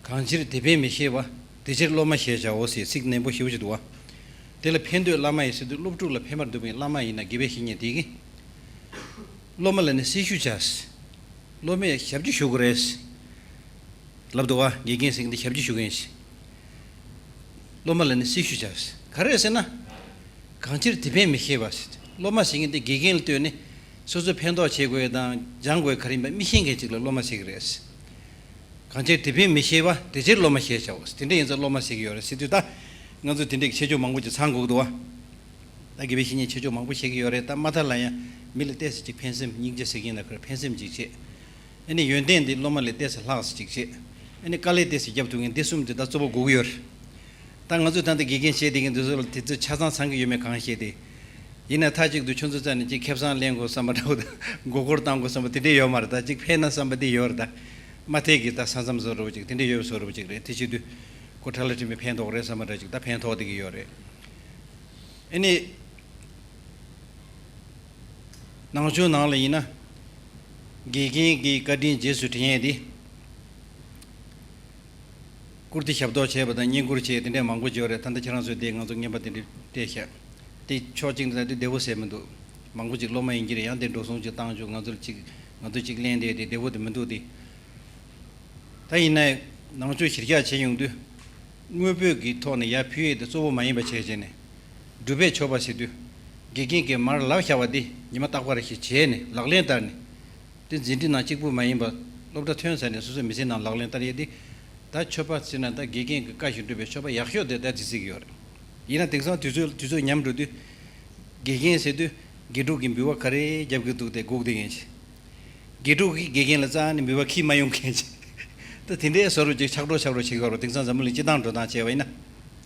གང་ཕྱིར་དེ་ཕན་མི་ཤེས་པ། དེ་ཕྱིར་སློབ་མ་ཞེས་བྱའོ་ཟེར་ཚིག་ནན་པོ་ཞེ་པོ་ཅིག་འདུག་བ། དེ་ལ་ཕན་འདོད་བླ་མ་ཡི་ཟེར་དུས་སློབ་ཕྲུག་ལ་ཕན་པར་འདོད་པའི་བླ་མ་ཡིན་ན་དགེ་བའི་བཤེས་གཉེན་དེ་གིས། སློབ་མ་ལ་ནི་སྲི་ཞུ་བྱ། སློབ་མས་ཞབས་ཕྱི་ཞུ་དགོས་རེད། ལབ་འདུག་བ། དགེ་རྒན་ཟེར་མཁན་འདི་ཞབས་ཕྱི་ཞུ་མཁན་ཞིག་སློབ་མ་ལ་ནི་སྲི་ཞུ་བྱ། ག་རེ་ཟེར་ན། གང་ཕྱིར་དེ་ཕན་མི་ཤེས་པ་ཟེར། སློབ་མ་ཟེར་མཁན་འདི་དགེ་རྒན་ལ་ལྟོས་ནས་སོ་སོ་ཕན་ཐོགས་བྱེད་དགོས་དང་སྦྱང་དགོས་ག་རེ་ཡིན་པ་མི་ཤེས་མཁན་ཅིག་ལ་སློབ་མ་ཟེར་གི་རེད། གང་ཕྱིར་དེ་ཕན་མི་ཤེས་པ་དེ་ཕྱིར་སློབ་མ་ཞེས་བྱའོ། དེ་འདྲ་ཡིན་ཙང་སློབ་མ་ཟེར་གི་ཡོད་རེད་ཟེར་དུས། ད་ང་ཚོ་དེ་འདྲའི་ཆེ་ཆུང་མང་པོ་ཅིག་ཚང་དགོས་འདུག་བ། ད་དགེ་བའི་བཤེས་གཉེན་ཆེ་ཆུང་མང་པོ་བྱེད་ཀྱི་ཡོད་རེད། ད་མ་མཐའ་ལ་ཡང་མི་ལ་ཏོག་ཙམ་ཅིག་ཕན་སེམས། སྙིང་རྗེ་ཟེར་གྱིན་ན་ཁོར་ཕན་སེམས་ཅིག་བྱེད། ཨ་ནི་ཡོན་ཏན་འདི་སློབ་མ་ལས་ཏོག་ཙམ་ལྷག་ཙམ་ཅིག་བྱེད། ཨ་ནི་དཀའ་ལས་ཏོག་ཙམ་རྒྱབ་ཐུབ་མཁན་འདི་གསུམ་འདི་ད་གཙོ་བོ་དགོས་ཀྱི་ཡོད་རེད། ད་ང་ཚོས་ད་ལྟ་དགེ་རྒན་བྱས་བསྡད་མཁན་འདི་ཚོ་ལ་དེ་ཚོ་ཆ་ཚང་ཚང་གི་ཡོད་མེད་གང་ཤེས་ཏེ། ཡིན་ན་མཐའ་གཅིག་ཏུ་ཁྱོད་ཚོ་རྩ་ནས་ཅིག་ཁེ་བཟང་ལེན་དགོས་བསམ་པ་འདྲ་བོ་དང་མགོ་སྐོར་བཏང་དགོས་བསམ་པ་དེ་འདྲས་ཡོད་མ་རེད། ད་ཅིག་ཕན་ན་བསམ་པ་དེ་ཡོད་རེད། ད་མ་མཐའ་གི་ད་ས་མཚམས་བཟོ་འདྲ་བོ་ཅིག་དེ་འདྲས་ཡོད་བཟོ་འདྲ་བོ་ཅིག་རེད། དེ་བྱེད་དུས་ཁོ་ཁྲ་ལ་ཁྲིམས་པས་ཕན་ཐོགས་རེད་བསམ་པ་འདྲ་ཅིག་ད་ཕན་ཐོགས་བསྡད་ཀྱི་ཡོད་རེད། ཨ་ནི། ནང་ཆོས་ནང་ལ་ཡིན་ན། དགེ་རྒན་གྱི་བཀའ་དྲིན་རྗེས་སུ་དྲན་ཡས་དེ། བཀུར་སྟི་ཞབས་ཏོག་བྱས་པ་དང་བསྙེན་བཀུར་བྱས་དེ་འདྲས་མང་པོ་བྱས་རེད། ད་ལྟ་ཁྱེད་རང་ཚོས་དེ་ང་ཚོ་རྔན་པ་དེ་འདྲས་སྤྲད་ཤག་དེ་ཕྱོགས་གཅིག་ནས་ད་དེ་བདེ་པོ་ཟེར་མི་འདུག་མང་པོ་ཅིག་སློབ་མ་ཡིན་གྱི་རེད། ཡང་དེ་འགྲོ་སོང་ཅིག་བཏང་བཅུག་ང་ཚོར་ཅིག་ང་ཚོ་ཅིག་གླེང་བསྡད་དེ་བདེ་པོ་དེ་མི་འདུག་དེ། ད་ཡིན་ནའི་ནང་ཆོས་གཞི་རྒྱ་བྱེད་ཡོང་དུས་དངོས་པོའི་གི་ཐོག་ནས་ཡར་ཕུལ་ཡས་དེ་གཙོ་བོ་མ་ཡིན་པ་བྱས་བྱས་ནས་སྒྲུབ་པས་མཆོད་པ་ཟེར་དུས་དགེ་རྒན་གྱིས་མར་ལབ་བཞག་པ་དེ་ཉི་མ་རྟག་པར་ཞིག་བྱས་ནས་ལག་ལེན་བསྟར་ནས། དེ་འཛིན་གྲྭ་ནང་གཅིག་པུ་མ་ཡིན་པར་སློབ་གྲྭ་ཐོན་ཚར་ནས་སོ་སོའི་མི་ཚེ་ནང་ལག་ལེན་བསྟར་ཡས་དེ། ད་མཆོད་པ་ཟེར་ན་ད་དགེ་རྒན་གྱི་བཀའ་བཞིན་སྒྲུབ་པའི་མཆོད་པ་ཡག་ཤོས་དེ་ད་དེ་ཟེར་གྱི་ཡོད་རེད། ཡིན་ན་དེང་སང་དུས་ཚོད་དུས་ཚོད་ཉམས་འགྲོ་དུས་དགེ་རྒན་ཟེར་དུས་དགེ་ཕྲུག་གིས་འབུལ་བ་ག་རེ་རྒྱབ་ཀྱི་འདུག་དེ་སྒུག་བསྡད་མཁན་ཞིག་དགེ་ཕྲུག་གིས་དགེ་རྒན་ལ་རྩ་ནས་འབུལ་བ་ཁྱེར་མ་ཡོང་མཁན་ཞིག་ད་དེ་འདྲའི་བཟོ་འདྲ་ཅིག་ཆགས་འགྲོ་ཆགས་འགྲོ་བྱེད་ཀྱི་ཡོད་རེད། དེང་སང་འཛམ་བུ་གླིང་སྤྱི་བཏང་འགྲོ་སྟངས་བྱས་པ་ཡིན་ན།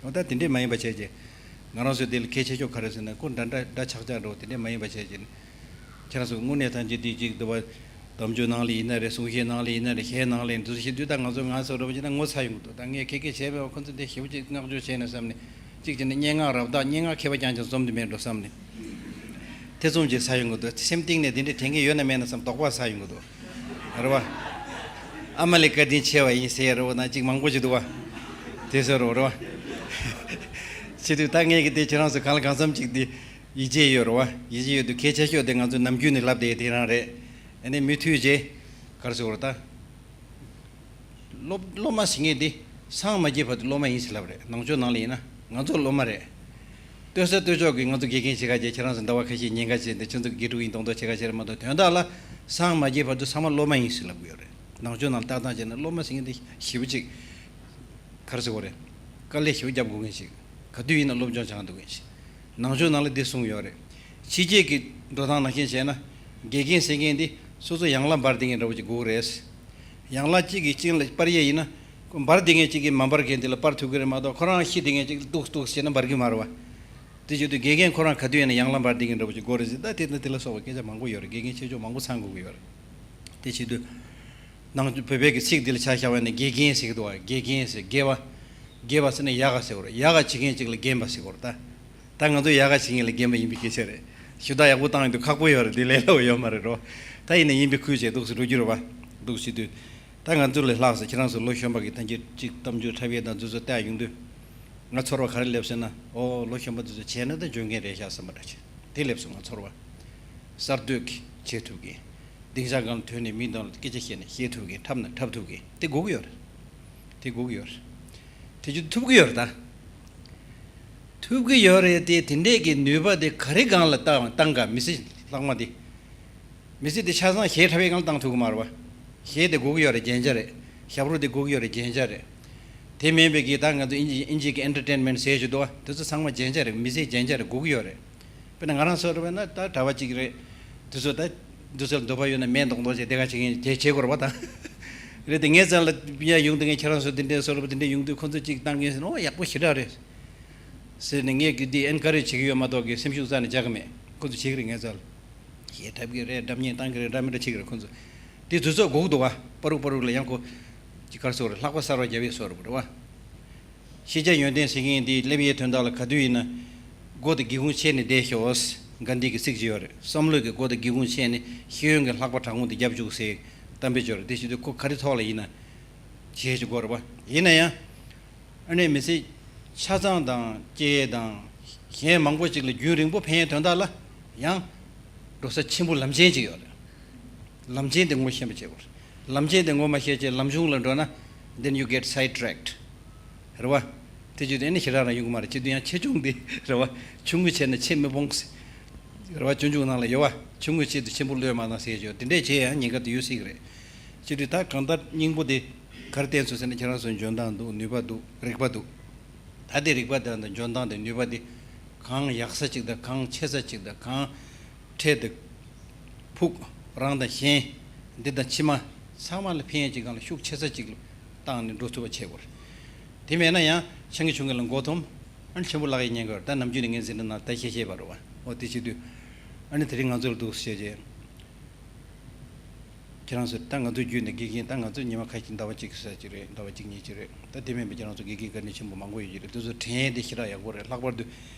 འོ་ད་དེ་འདྲས་མ་ཡིན་པ་བྱས་རྗེས་ང་རང་ཚོའི་དེ་ལ་གལ་ཆེ་ཤོས་ག་རེ་ཟེར་ན་ཁོ་འདྲ་འདྲ་འདྲ་ཆགས་ཆགས་འགྲོ་དེ་འདྲས་མ་ཡིན་པ་བྱས་རྗེས་ཁྱེད་རང་ཚོ་དངོས་གནས་ཐམས་ཅད་དེ་གཅིག་འདུག་བ། དམ་ཆོས་ནང་ལ་ཡིན་ན་རེད། གསུང་བཤད་ནང་ལ་ཡིན་ན་རེད། གཞས་ནང་ལ་ཡིན་འདུག་ཞེས་དུས་ད་ང་ཚོ་ང་ཚོ་རེ་བ་བྱས་ན་ངོ་ཚ་ཡོང་གི་འདུག་ད་ངས་ཁེ་ཁེ་བྱས་པའི་ཁོ་ཚོ་དེ་ཞེ་པོ་ཅིག་བསྔགས་བརྗོད་བྱས་ནས་བསམ་ནས་གཅིག་བྱས་ན་སྙན་ངག་རབ་བཏགས་སྙན་ངག་མཁས་པ་རྐྱང་རྐྱང་འཛོམས་དུ་མེད་འགྲོ་བསམ་ནས། ཐེ་ཚོམ་ཅིག་ཟ་ཡོང་གི་འདུག་སེམས་གཏིང་ནས་འདི་འདྲའི་དྲན་གྱི་ཡོད་ན་མེད་ན་བསམ་དོགས་པ་ཟ་ཡོང་གི་འདུག་རེད་བ། ཨ་མ་ལས་བཀའ་དྲིན་ཆེ་བ་ཡིན་ཟེར་ཡ་རེད་བ་ན་ཅིག་མང་པོ་ཅིག་འདུག་བ། དེ་ཟེར་རོ་རེད་བ། བྱེད་དུས་ད་ངས་ཀྱི་དེ་ཁྱེད་རང་ཚོ་གང་ལ་གང་འཚམ་ཅིག་དེ་ཡིད་ཆེས་ཡོད་རེད་བ། ཡིད་ཆེས་ཡོད་དུས་གལ་ཆེ་ཤོས་དེ་ང་ཚོ་ནམ་རྒྱུན་ནས་ལབ་བསྡད་དེ་རང་རེད། ཨ་ནི་མུ་མཐུད་རྗེས་ག་རེ་ཟེར་དགོས་རེད་ད། སློབ་སློབ་མ་ཟེར་མཁན་དེ་སངས་མ་རྒྱས་བར་དུ་སློབ་མ་ཡིན་ཟེར་ལབ་རེད། ནང་ཆོས་ནང་ལ་ཡིན་ན་ང་ཚོ་སློབ་མ་རེད། ལྟོས་ས་ལྟོས་ཕྱོགས་ཀྱི་ང་ཚོ་དགེ་རྒན་བྱེད་ཁ་བྱས་ཁྱེད་རང་ཚོ་ཟླ་བ་ཁ་ཤས་ཉིན་ཁ་བྱས་འདི་ཁྱེད་ཚོ་དགེ་ཕྲུག་ཡིན་མདོག་མདོག་བྱེད་ཁ་བྱས་རེད་མ་གཏོགས་དོན་དག་ལ་སངས་མ་རྒྱས་བར་དུ་ཚང་མ་སློབ་མ་ཡིན་ཟེར་ལབ་གི་ཡོད་རེད། ནང་ཆོས་ནང་ལ་ལྟ་སྟངས་བྱས་ན་སློབ་མ་ཟེར་མཁན་དེ་ཞེ་པོ་ཅིག་ག་རེ་ཟེར་དགོས་རེད། དཀའ་ལས་ཞེ་པོ་རྒྱབ་དགོས་མཁན་ཞིག་ག་དུས་ཡིན་ན་སློབ་སྦྱོང་སྦྱང་འདུག་མཁན་ཞིག་ནང་ཆོས་ནང་ལ་འདི་གསུངས་ཡོད་རེད། ཕྱི་རྒྱལ་གྱི་འགྲོ་སྟངས་ནང་བཞིན་བྱས་ན་དགེ་རྒན་ཟེར་མཁན་འདི་སོ་སོ་ཡན་ལག་འབར་བསྡད་མཁན་འདྲ་བོ་ཅིག་དགོས་ཀྱི་རེད། ཡན་ལག་གཅིག་གི་སྤྱན་ལ་སྤར་ཡས་ཡིན་ན་ཁོ་འབར་བསྡད་མཁན་གཅིག་གིས་མ་འབར་མཁན་དེ་ལ་སྤར་ཐུབ་ཀྱི་རེད་མ་གཏོགས་ཁོ་རང་ཤི་བསྡད་མཁན་གཅིག་ལ་ཏོག་ཏོག་བྱས་ན་འབར་གྱི་མ་རེད་བ། དེ་བྱེད་དུས་དགེ་རྒན་ཁོ་རང་ག་དུས་ཡིན་ན་ཡན་ལག་འབར་བསྡད་མཁན་འདྲ་བོ་ཅིག་དགོས་རེད་ཟེར། ད་དེ་དང་དེ་ལ་སོགས་པ་སྐད་ཆ་མང་པོ་ཡོད་རེད། དགེ་རྒན་ཆེ་ཆུང་མང་པོ་ཚང་དགོས་ཀྱི་ཡོད་རེད། དེ་བྱེད་དུས་ནང་བོད་པའི་གི་ཚིག་འདི་ལ་ཆ་བཞག་པ་ཡིན་ན་དགེ་རྒན་ཟེར་གྱི་འདུག་བ། དགེ་རྒན་ཟེར་དགེ་བ། དགེ་བ་ཟེར་ན་ཡག་ག་ཟེར་བ་རེད། ཡག་ག་བྱེད་མཁན་གཅིག་ལ་རྒན་པ་ཟེར་གྱི་ཡོད་རེད་ད། ད་ང་ཚོ་ཡག་ག་བྱེད་མཁན་ལ་རྒན་པ་ཡིན་པའི་སྐད་ཆ་རེད། ཞུ་དག་ཡག་པོ་བཏང་ཡོང་དུས་ཁག་པོ་ཡོད་རེད། དེ་ལས་སླ་བོ་ཡོད་མ་རེད་རོ། ད་ཡིན་ན་ཡིན་པའི་ཁུལ་བྱས་འདུག་སེ་འགྲོ་རྒྱུ་རེད་བ། འདུག་སེ་དུས། ད་ང་ཚོ་ལས་ལྷག་ས་ཁྱེད་རང་ཚོ་ལོ་གཞོན་པ་གི་ཐམས་ཅད་གཅིག་གཏམ་རྒྱུད་འཁྲབ་ཡས་དང་འདི་ཚོ་བལྟ་ཡོང་དུས། ང་ཚོར་བ་ག་རེ་སླེབས་ཟེར་ན། ཨོ་ལོ་གཞོན་པ་འདི་ཚོ་བྱས་ན་ད་འཇོན་མཁན་རེད་ཤག་བསམ་པ་འདྲ་ཅིག་དེ་སླེབས་སོང་ང་ཚོར་བ། གསར་གཏོད་ཀྱི་བྱེད་ཐུབ་མཁན། སྡིངས་ཆ་སྒང་ལ་ཐོན་ནས་མི་དང་སྐད་ཆ་བཤད་ནས་བཤད་ཐུབ་མཁན། འཁྲབ་ན་འཁྲབ་ཐུབ་མཁན་དེ་དགོས་ཀྱི་ཡོད་རེད། དེ་དགོས་ཀྱི་ཡོད་རེད། དེ་ཅིག་ཐུབ་ཀྱི་ཡོད་རེད་ད། ཐུབ་ཀྱི་ཡོད་རེད་དེ། དེ་འདྲས་ཀྱི་ནུས་པ་དེ་ག་རེ་སྒང་ལ་བཏང་བཏང་ག་མི་ཚེ་ལྷག་མ་དེ། མི་ཚེ་དེ་ཆ་ཚང་གཞས་འཁྲབ་པའི་སྒང་ལ་བཏང་ཐུབ་ཀྱི་མ་རེད་བ། གཞས་དེ་དགོས་ཀྱི་ཡོད་རེད། རྒྱན་ཆ་རེད། ཞབས་བྲོ་དེ་དགོས་ཀྱི་ཡོད་རེད། རྒྱན་ཆ་རེད། དེ་མིན་པའི་གི་ད་ང་ཚོ་ཨིན་ཇི་ཨིན་ཇི་གི་ཨེན་ཊར་ཊེན་མེན་ཊི་ཟེར་གྱི་འདུག་བ། དེ་ཚོ་ཚང་མ་རྒྱན་ཆ་རེད། མི་ཚེའི་རྒྱན་ཆ་རེད། དགོས་ཀྱི་ཡོད་རེད། དཔེར་ན་ང་རང་ཚོ་རེད་བས་ན་ད་གྲྭ་པ་གཅིག་རེད། དེ་ཚོ་ད་འདུག་སེ་འདོད་པ་ཡོད་ན་སྨན་གཏོང་གཏོང་བྱས་དེ་ག་བྱེད་མཁན་དེ་བྱེད་དགོས་རེད་བ་ད། རེད་དེ་ངའི་རྩ་ལ་ཡ་ཡོང་དུས་ངས་ཁྱེད་རང་ཚོ་དེ་འདྲའི་བཟོ་འདྲ་པོ་དེ་འདྲ་ཡོང་དུས་ཁོ་ཚོ་གཅིག་བཏང་མཁན་ཟེར་ན་ཨོ་ཡག་པོ་ཞེ་དྲག་རེད། ཟེར་ནས་ངས་གི་འདི་ཨེན་ཀ་རེཇ་བྱེད་ཀྱི་ཡོད་མ་གཏོགས་ཀྱི་སེམས་ཤུགས་རྩ་ནས་རྒྱག་གི་མེད། ཁོ་ཚོ་བྱེད་ཀྱི་རེད་ངའི་རྩ་ལ། གཞས་འཁྲབ་ཀྱི་རེད། སྒྲ་སྙན་བཏང་གི་རེད། འདྲ་མི་འདྲ་བྱེད་ཀྱི་རེད་ཁོ་ཚོ། དེ་དུས་ཚོད་འགོར་གི་འདུག་བ། པ་རུག་པ་རུག་ལ་ཡང་ཁོ། ཅིག་ག་རེ་ཟེར་དགོས་རེད། ལྷག་པ་གསར་པ་རྒྱབ་ཡས་བཟོ་འདྲ་པོ་རེད་བ། ཤེས་བྱ་ཡོན་ཏན་ཟེར་མཁན་འདི་སླེབས་ཡས་དོན་དག་ལ་ག་དུས་ཡིན་ན། སྒོ་དང་སྒེའུ་ཁུང་ཕྱེ་ནས་བསྡད་ཤོག་གྷན་དྷི་གི་ཚིག་ཅིག་ཡོད་རེད། བསམ་བློ་གི་སྒོ་དང་སྒེའུ་ཁུང་ཕྱེ་ནས་ཤེས་ཡོན་གྱི་ལྷག་པ་བྲང་ཁུང་དེ་རྒྱབ་བཅུག་ཟེར་གཏམ་དཔེ་ཅིག་ཡོད་རེད། དེ་བྱེད་དུས་ཁོ་ག་རེ་ཐོག་ལ་ཡིན་ན། བྱེད་ཅིག་དགོས་རེད་བ། ཡིན་ན་ཡང་། ཨ་ནི་མི་ཚེ་ཆ་ཚང་དང་སྐྱེས་དང་གཞན་མང་པོ་ཅིག་ལ་རྒྱུན་རིང་པོ་ཕན་ཡས་དོན་དག་ལ་ཡང་འགྲོ་ས་ཆེན་པོ་ལམ་ཆེན་ཅིག་ཡོད་རེད། ལམ་ཆེན་དེ་ངོ་ཤེས་པ་བྱེད་དགོས་རེད། ལམ་ཆེན་དེ་ངོ་མ་ཤེས་བྱས་ལམ་གཞུང་ལ་འགྲོ་ན་then you get sidetracked། རེད་བ། དེ་བྱེད་དུས་ཨ་ནི་ཞེ་དྲག་རང་ཡོང་གི་མ་རེད། བྱེད་དུས་ཡང་ཆེ་ཆུང་དེ་རེད་བ། ཆུང་ངུ་བྱས་ན་ཆེ་མི་སྤོང་ཟེར། རེད་བ། སྤྱོད་འཇུག་ནང་ལ་ཡོད་བ། ཆུང་ངུ་ཆེད་དུ་ཆེན་པོ་བློས་མ་བཏང་ཟེར་ཡོད། དེ་འདྲས་བྱས་ཡང་ཉེན་ཁ་དེ་ཡོད་སྲིད་ཀྱི་རེད། བྱེད་དུས་ད་གང་ལྟར་སྙིང་པོ་དེ་ག་རེ་བསྟན་སོང་ཟེར་ན་ཁྱེད་རང་ཚོ་འཇོན་ཐང་འདུག་ནུས་པ་འདུག་རིག་པ་འདུག་ད་དེ་རིག་པ་དང་འཇོན་ཐང་དེ་ནུས་པ་དེ་གང་ཡག་ས་ཅིག་དང་གང་ཆེ་ས་ཅིག་དང་གང་འཕྲལ་དུ་ཕུགས་རང་དང་གཞན་འདི་དང་ཕྱི་མ་ཚང་མ་ལ་ཕན་ཡས་ཅིག་སྒང་ལ་ཤུགས་ཆེ་ས་ཅིག་ལ་བཏང་ནས་འགྲོ་ཐུབ་པ་བྱེད་དགོས་རེད། དེ་མེད་ན་ཡང་ཆང་གི་ཆུང་གི་ལ་མགོ་འཐོམ། ཨ་ནི་ཆེན་པོ་བརླག་ཡས་ཉེན་ཁ་ཡོད་རེད། ད་ནམ་རྒྱུན་ནས་ངས་འཛིན་གྲྭ་ནང་ད་བཤད་བཤད་པ་རེད་བ། འོ་དེ་བྱེད་དུས་ཨ་ནི་དེ་རིང་ང་ཚོ་ལ་འདུག་བཤད་རྗེས། ཁྱེད་རང་ཚོ་ད་ང་ཚོ་བརྒྱུད་ནས་དགེ་རྒན་ད་ང་ཚོ་ཉི་མ་ཁ་ཤས་ཟླ་བ་གཅིག་ས་གཅིག་རེད། ཟླ་བ་གཅིག་གཉིས་གཅིག་རེད། ད་དེ་མིན་པ་ཁྱེད་རང་ཚོ་དགེ་རྒན་བཀའ་དྲིན་ཆེན་པོ་མང་པོ་ཡོད་ཀྱི་རེད། དེ་ཚོ་དྲན་ཡས་དེ་ཞེ་དྲག་ཡག་པོ་རེད། ལྷག་པར་དུ་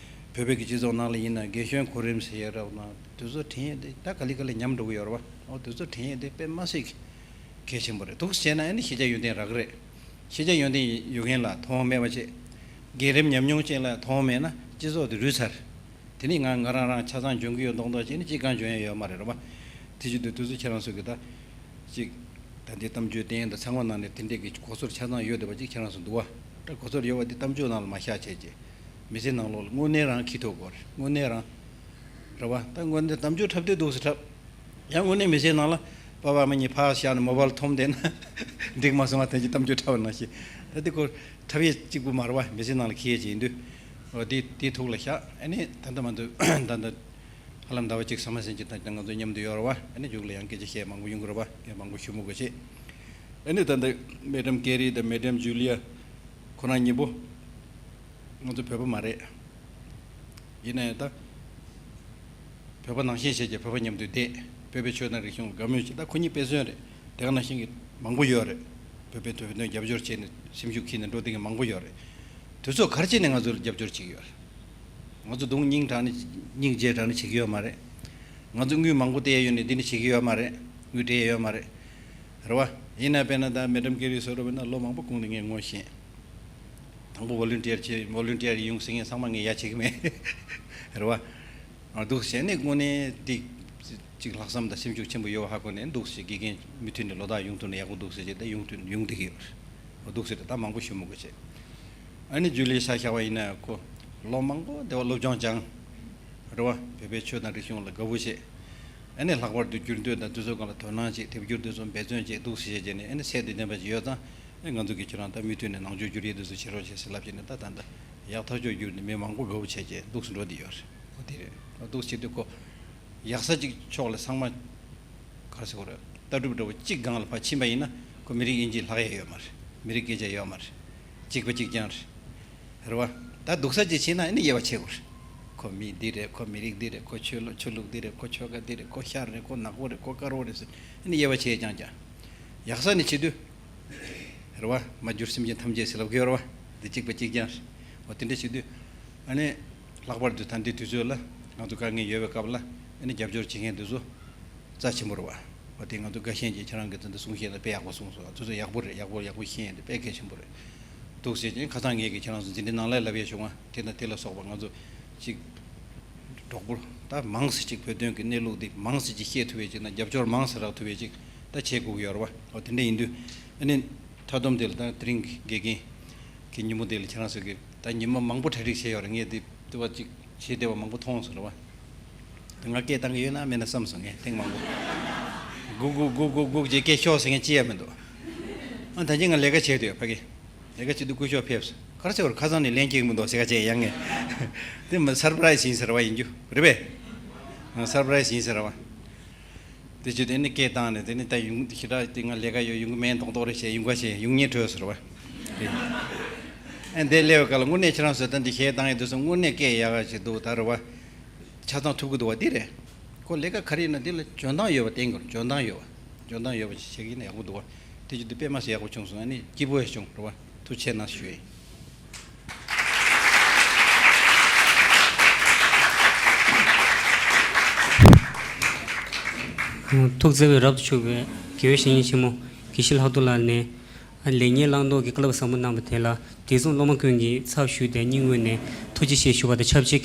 བོད་པའི་གི་སྤྱི་ཚོགས་ནང་ལ་ཡིན་ན་རྒན་གཞོན་གོ་རིམ་ཟེར་ཡས་རབ་ན་དེ་ཚོ་དྲན་ཡས་དེ་ད་ག་ལེ་ག་ལེ་ཉམས་འགྲོ་གི་ཡོད་རེད་བ། ཨོ་དེ་ཚོ་དྲན་ཡས་དེ་དཔེ་མ་སྲིད་གི་གལ་ཆེན་པོ་རེད། འདུག་བྱས་ན་ཨ་ནི་ཤེས་བྱ་ཡོན་ཏན་རག་གི་རེད། ཤེས་བྱ་ཡོན་ཏན་ཡོད་མཁན་ལ་མཐོང་མེད་པ་བྱས། རྒན་རབས་ཉམས་མྱོང་ཅན་ལ་མཐོང་མེད་ན་སྤྱི་ཚོགས་དེ་རུལ་ཚར། དེ་ནི་ང་ང་རང་རང་ཆ་ཚང་འཇོན་གྱི་ཡོད་མདོག་མདོག་བྱས་ནས་ཅི་གང་འཇོན་ཡ་ཡོད་མ་རེད་རོ་པ། དེ་བཞིན་དུ་དུས་ཚོད་ཁྱེད་རང་ཚོ་གི་ད་ཅིག་ད་འདི་གཏམ་བརྗོད་བསྟན་ད་ཚང་མ་ནང་ནས་དེ་འདྲས་ཀྱི་གོ་ཚོར་ཆ་ཚང་ཡོད་བསྡད་པ་ཅིག་ཁྱེད་རང་ཚོ་འདུག་བ། ད་གོ་ཚོར་ཡོད་པ་འདི་གཏམ་བརྗོད་ནང་ལ་མ་བཞག་བྱས་ཀྱི། མི་ཚེ་ནང་ལོགས་ལ་དངོས་གནས་རང་ཁྱི་ཐོག་དགོས་རེད། དངོས་གནས་རང་རེད་བ། ད་དངོས་གནས་གཏམ་བརྗོད་འཁྲབ་དུས་འདུག་སེ་འཁྲབ། ཡང་དངོས་གནས་མི་ཚེའི་ནང་ལ་པ་ཕ་མ་གཉིས་ཕར་བཞག་ནས་མོ་བལ་འཐོམ་བསྡད་ན་འགྲིག་མ་སོང་བ། དེ་ཅིག་གཏམ་བརྗོད་འཁྲབ་པ་ནང་བཞིན། ད་འདི་ཁོ་འཁྲབ་ཡས་གཅིག་པུ་མ་རེད་བ། མི་ཚེའི་ནང་ལ་འཁྱེར་ཡས་ཅིག་ཡིན་དུས། འོ་དེ་དེ་ཐུགས་ལ་བཞག་ཨ་ནི་ད་ལྟ་མ་འདུག་ད་ལྟ་ཧ་ལམ་ཟླ་བ་གཅིག་ཟ་མ་ཟིན་གྱི་ད་ང་ཚོ་མཉམ་དུ་ཡོད་རེད་བ། ཨ་ནི་མཇུག་ལ་ཡང་སྐད་ཆ་བཤད་མང་པོ་ཡོང་གི་རེད་བ། ངས་མང་པོ་ཞུ་མི་དགོས་བྱས། ཨ་ནི་ད་ལྟ་མེ་ཌམ་ཀེ་རི་དང་མེ་ཌམ་ཇུ་ལི་ཡ་ཁོ་རང་གཉིས་པོ་ང་ཚོ་བོད་པ་མ་རེད། ཡིན་ན་ཡང་ད་བོད་པ་ནང་བཞིན་བྱས་ཀྱི་བོད་པ་མཉམ་དུ་བསྡད། བོད་པའི་ཆོས་དང་རིག་གཞུང་ལ་དགའ་མོས་བྱེད། ད་ཁོ་གཉིས་དཔེ་མཚོན་རེད། དེ་ག་ནང་བཞིན་གྱི་མང་པོ་ཡོད་རེད། བོད་པའི་བོད་དོན་རྒྱབ་སྐྱོར་བྱས་ནས་སེམས་ཤུགས་ཁྱེར་ནས་འགྲོ་བསྡད་མཁན་མང་པོ་ཡོད་རེད། དེ་ཚོ་ག་རེ་བྱས་ནས་ང་ཚོར་རྒྱབ་སྐྱོར་བྱེད་ཀྱི་ཡོད་རེད། ང་ཚོ་གདོང་སྙིང་དྲགས་ནས་སྙིང་རྗེ་དྲགས་ནས་བྱེད་ཀྱི་ཡོད་མ་རེད། ང་ཚོ་དངུལ་མང་པོ་སྟེར་ཡོད་ནས་འདི་ནས་བྱེད་ཀྱི་ཡོད་མ་རེད། དངུལ་སྤྲད་ཡོད་མ་རེད། རེད་བ། ཡིན་ན་དཔེར་ན་ད་མེ་ཌམ་ཀེ་རི་བཟོ་འདྲ་བ་ཡིན་ན་ལོ་མང་པོ་གོང་ནས་ངས་ངོ་ཤེས། དང་པོ་ཝོ་ལུན་ཊི་ཡར་བྱེད། ཝོ་ལུན་ཊི་ཡར་ཡོང་ཟེར་མཁན་ཚང་མ་ངས་ཡ་བྱེད་ཀྱི་མེད། རེད་བ། འདུག་བྱས་ནས་དངོས་གནས་འདི་ཅིག་ལྷག་བསམ་དང་སེམས་ཤུགས་ཆེན་པོ་ཡོད་པ་ཧ་གོ་ནས། འདུག་བྱས་དགེ་རྒན་མུ་མཐུད་ནས་ལོ་ལྟར་ཡོང་ཐུབ་ན་ཡག་པོ་འདུག་ཟེར་བྱས། ད་ཡོང་ཐུབ་ཡོང་བསྡད་ཀྱི་ཡོད་རེད། འདུག་ཟེར་ད་མང་པོ་ཞུ་མི་དགོས་བྱས། ཨ་ནི་ཇུ་ལི་ཆ་བཞག་པ་ཡིན་ན་ཁོ་ལོ་མང་པོ་དེ་བ་སློབ་སྦྱོང་སྦྱངས། རེད་བ། བོད་པའི་ཆོས་དང་རིག་གཞུང་ལ་དགའ་པོ་བྱས། ཨ་ནི་ལྷག་པར་དུ་བསྒྱུར་བཅོས་དང་དེ་ཚོའི་སྒང་ལ་དོ་སྣང་བྱས། དེབ་སྒྱུར་དེ་ཚོ་འབད་བརྩོན་བྱས། འདུག་སེ་བྱས་བྱས་ནས་ཨ་ནི་ཚད་དེ་ལྡན་པ་ཞིག་ཡོད་ཙང་། ཨ་ང་ཚོ་གིས་ཁྱེད་རང་ད་མུ་མཐུད་ནས་ནང་ཆོས་བསྒྱུར་ཡས་དེ་ཚོ་བྱེད་རོགས་བྱེད་ཟེར་ལབ་བྱས་ནས། ད་ད་ལྟ་ཡག་ཐག་ཆོད་བསྒྱུར་ནས་མི་མང་པོ་དགའ་པོ་བྱས་བྱས་འདུག་སེ་འགྲོ་བསྡད་ཡོད་རེད། འོ་དེ་རེད། འདུག་སེ་བྱེད་དུས་ཁོ་ཡག་ས་གཅིག་ཕྱོགས་ལ་ཚང་མ་ག་རེ་ཟེར་དགོས་རེད། ལྟ་གྲུབ་འདྲ་བོ་གཅིག་སྒང་ལ་ཕར་ཕྱིན་པ་ཡིན་ན་ཁོ་མི་རིགས་དབྱེ་འབྱེད་ལྷག་ཡས་ཡོད་མ་རེད། མི་རིགས་སྐད་ཆ་ཡོད་མ་རེད། གཅིག་པ་གཅིག་རྐྱང་རེད། རེད་བ། ད་སྡུག་ས་ཅིག་ཕྱིན་ན་ཨ་ནི་དབྱེ་བ་ཕྱེ་དགོས་རེད། ཁོ་མི་འདི་རེད། ཁོ་མི་རིགས་འདི་རེད། ཁོ་ཆོས་ལུགས་ཆོས་ལུགས་འདི་རེད། ཁོ་ཆོལ་ཁ་འདི་རེད། ཁོ་ཤར་རེད། ཁོ་ནག་པོ་རེད། ཁོ་དཀར་པོ་རེད་ཟེར་ཨ་ནི་དབྱེ་བ་ཕྱེ་རྐྱང་རྐྱང་། ཡག་ས་ནས་བྱེད་དུས། རེད་བ། མ་གྱུར་སེམས་ཅན་ཐམས་ཅད་ཟེར་ལབ་ཀྱི་ཡོད་རེད་བ། འདི་གཅིག་པ་གཅིག་རྐྱང་རེད། འོ་དེ་འདྲ་བྱེད་དུས། ཨ་ནི་ལྷག་པར་དུ་ད་ལྟའི་དུས་ཚོད་ལ་ང་ཚོ་དཀའ་ངལ་ཡོད་པའི་སྐབས་ལ་ཨ་ནི་རྒྱབ་སྐྱོར་བྱེད་མཁན་དེ་ཚོ་རྩ་ཆེན་པོ་རེད་བ། འོ་དེ་ང་ཚོ་དགའ་ཞེན་གྱིས་ཁྱེད་རང་གིས་ད་ལྟ་གསུང་བཤད་ལ་དཔེ་ཡག་པོ་གསུངས་སོང་། དེ་ཚོ་ཡག་པོ་རེད། ཡག་པོ་ཡག་པོ་ཤེས་ཡོན་དེ་དཔེ་གལ་ཆེན་པོ་རེད། འདུག་ཟེར་ཅིང་ཁ་སང་ངེད་ཀྱིས་ཁྱེད་རང་ཚོ་འཛིན་གྲྭའི་ནང་ལ་ལབ་ཡས་བྱུང་བ་དེ་དང་དེ་ལ་སོགས་པ་ང་ཚོ་གཅིག་གྲོགས་པོ་ད་མང་ཙམ་ཅིག་བོད་དོན་གྱི་གནས་ལུགས་འདི་མང་ཙམ་ཅིག་ཤེས་ཐུབ་པའི་ཅིག་ན་རྒྱབ་སྐྱོར་མང་ཙམ་རག་ཐུབ་པའི་ཅིག་ད་བྱེད་དགོས་ཀྱི་ཡོད་རེད་བ། འོ་དེ་འདྲ་ཡིན་དུས་ཨ་ནི་མཐའ་སྡོམ་དེ་ལ་ད་དེ་རིང་གི་དགེ་རྒན་གྱི་ཉིན་མོ་དེ་ལ་ཁྱེད་རང་ཚོ་གིས་ད་ཉི་མ་མང་པོ་གྲ་སྒྲིག་བྱས་ཡོད་རེད། ངས་འདི་དུ་བ་ཅིག་བྱེད་བདེ་བ་མང་པོ་མཐོང་སོང་རེད་བ། དེ་ང་སྐད་བཏང་གི་ཡོད་ན་མེད་ན་བསམ་སོང་། ངས་ཐེངས་མང་པོ་སྒུག་སྒུག་སྒུག་སྒུག་སྒུག་ཅེས་སྐད་ཤོག་ཟེར་མཁན་ཅི་ཡང་མི་འདུག་ཨ་ད་གིན་ང་ལས་ཀ་བྱས་འདུག་ཕ་གི་ལས་ཀ་བྱེད་དུས་སྐུ་ཞབས་ཕེབས་སོང་། ག་རེ་ཟེར་བར་ཁ་སང་ནས་ལན་སྐྱེལ་གི་མི་འདུག་ཟེར་ག་བྱས་ཡང་ངས་དེ་མ་སར་པ་རའི་སི་ཡིན་ཟེར་བ་ཡིན་རྒྱུ་རེད་པས། ཨ་སར་པ་རའི་སི་ཡིན་ཟེར་བ། དེ་བྱས་དེ་ནི་སྐད་བཏང་ནས་དེ་ནི་ད་ཡོང་ཞེ་དྲག་དེ་ང་ལས་ཀ་ཡོད་ཡོང་གི་མེད་མདོག་མདོག་རེད་བྱས་ཡོང་ག་བྱས་ཡོང་ཉེན་བྲོས་ཟེར་བ། ཨ་འདས་སླེབས་པའི་སྐབས་ལ་དངོས་གནས་ཁྱེད་རང་ཚོས་ད་འདི་གཞས་བཏང་ཡོད་དུས་སུ་དངོས་གནས་སྐད་ཡག་ག་ཅིག་འདུག་ད་རེད་བ། ཆ་ཚང་ཐུབ་ཀྱི་འདུག་བ་འདི་རེད། ཁོ་ལས་ཀ་ག་རེ་ཡིན་ན་འདི་ལ་འཇོན་ཐང་ཡོད་པ་བསྟན་དགོས། འཇོན་ཐང་ཡོད་པ། འཇོན་ཐང་ཡོད་པ་ཞིག་བྱེད་ཀྱི་ཡིན་ན་ཡག་པོ་འདུག་བ། དེ་བྱེད་དུས་དཔེ་མ་སྲིད་ཡག་པོ་བྱུང་སོང་། ཨ་ནི་སྐྱིད་པོ་ཡང་བྱུང་རེད་བ། ཐུགས་རྗེ་གནང་ཞུ་ཡིན། ཐུགས་བརྩེ་བས་རབ་ཏུ་ཕྱུག་པའི་དགེ་བའི་བཤེས་གཉེན་ཆེན་མོ་དགེ་བཤེས་ལྷག་རྡོར་ལགས་ནས། ལེགས་ཉེས་བླང་དོར་གྱི་བཀའ་སློབ་ཟབ་མོ་གནང་བ་དེ་ལ་དེ་མཚུངས་སློབ་མ་ཀུན་གྱིས་ཚབ་ཞུས་ཏེ་སྙིང་དབུས་ནས་ཐུགས་རྗེ་ཆེ་ཞུ་བ་དང་ཆབས་ཅིག་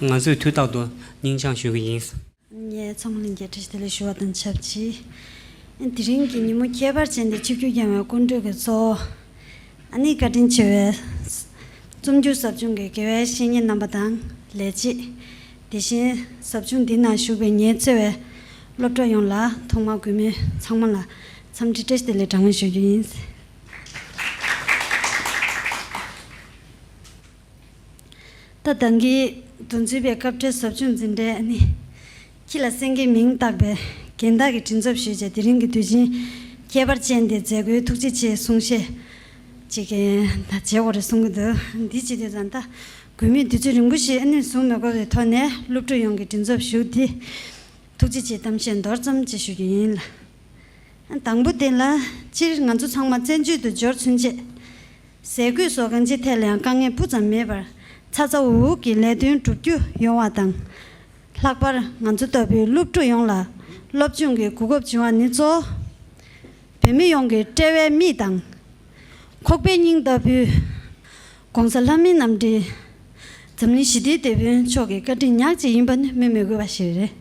ང་ཚོས་དུས་རྟག་ཏུ་སྙིང་བཅངས་ཞུ་གི་ཡིན། ངས་ཚང་མ་ལ་འགན་འཁྲི་དེ་ལ་ཞུ་བ་དང་ཆབས་ཅིག་དེ་རིང་གི་ཉིན་མོ་ཁྱད་པར་ཅན་འདི་ཆིབས་བསྒྱུར་བསྐྱངས་པའི་སྐུ་མགྲོན་གྱི་གཙོ་བོ་ཨ་ནི་བཀའ་དྲིན་ཆེ་བའི་རྩོམ་སྒྱུར་ཟབ་སྦྱོང་གི་དགེ་བའི་བཤེས་གཉེན་རྣམ་པ་དང་ལས་བྱེད། དེ་བཞིན་ཟབ་སྦྱོང་འདི་ནང་ཞུགས་པའི་ངལ་རྩོལ་བའི་སློབ་གྲོགས་ཡོངས་ལ་ཐོག་མར་གུས་མོས་ཚང་མ་ལ་འཚམས་འདྲི་བཀྲ་ཤིས་བདེ་ལེགས་གྲངས་མེད་ཞུ་རྒྱུ་ཡིན། ད་ལྟ་གི་འདོན་ཚུལ་པའི་སྐབས་འཕྲལ་ཟབ་སྦྱོང་འཛིན་གྲྭའི་ཨ་ནི་ཁྱི་ལ་སེང་གེའི་མིང་བཏགས་པའི་རྒན་བདག་གིས་མགྲིན་ཚབ་ཞུས་བྱས་དེ་རིང་གི་དུས་ཆེན་ཁྱད་པར་ཅན་དེ་མཛད་སྒོའི་ཐུགས་རྗེ་ཆེའི་གསུང་བཤད་ཅིག་གི་ད་བྱེད་དགོས་རེད་གསུང་གི་འདུག་འདི་བྱེད་དུས་ཙང་ད་གུས་མོས་དུས་ཚོད་རིང་པོ་ཞིག་ཨ་ནི་བཟུང་མི་དགོས་པའི་ཐོག་ནས་སློབ་ཕྲུག་ཡོངས་ཀྱི་མགྲིན་ཚབ་ཞུ་སྟེ་ཐུགས་རྗེ་ཆེའི་གཏམ་བཤད་མདོར་ཙམ་ཅིག་ཞུ་རྒྱུ་ཡིན་ལ། དང་པོ་དེ་ལ་སྤྱིར་ང་ཚོ་ཚང་མ་བཙན་བྱོལ་དུ་འབྱོར་ཚུན་ཆད། ཟས་གོས་སོགས་གང་ཅིའི་ཐད་ལ་ཡང་དཀའ་ངལ་སྤུ་ཙམ་མེད་པར་ཚ་ཚ་འུར་འུར་གྱིས་ལས་དོན་བསྒྲུབ་རྒྱུ་ཡོང་བ་དང་། ལྷག་པར་ང་ཚོ་ལྟ་བུའི་སློབ་ཕྲུག་ཡོངས་ལ་སློབ་སྦྱོང་གི་གོ་སྐབས་བྱུང་བ་ནི་གཙོ་བོ། བོད་མི་ཡོངས་ཀྱི་དཔྲལ་བའི་མིག་དང་། ཁོག་པའི་སྙིང་ལྟ་བུའི་༸གོང་ས་ལྷ་མིའི་རྣམ་འདྲེན། འཛམ་གླིང་ཞི་བདེའི་དེད་དཔོན་མཆོག་གི་བཀའ་དྲིན་ཉག་གཅིག་ཡིན་པ་ནི་སྨོས་མི་དགོས་པ་ཞིག་རེད།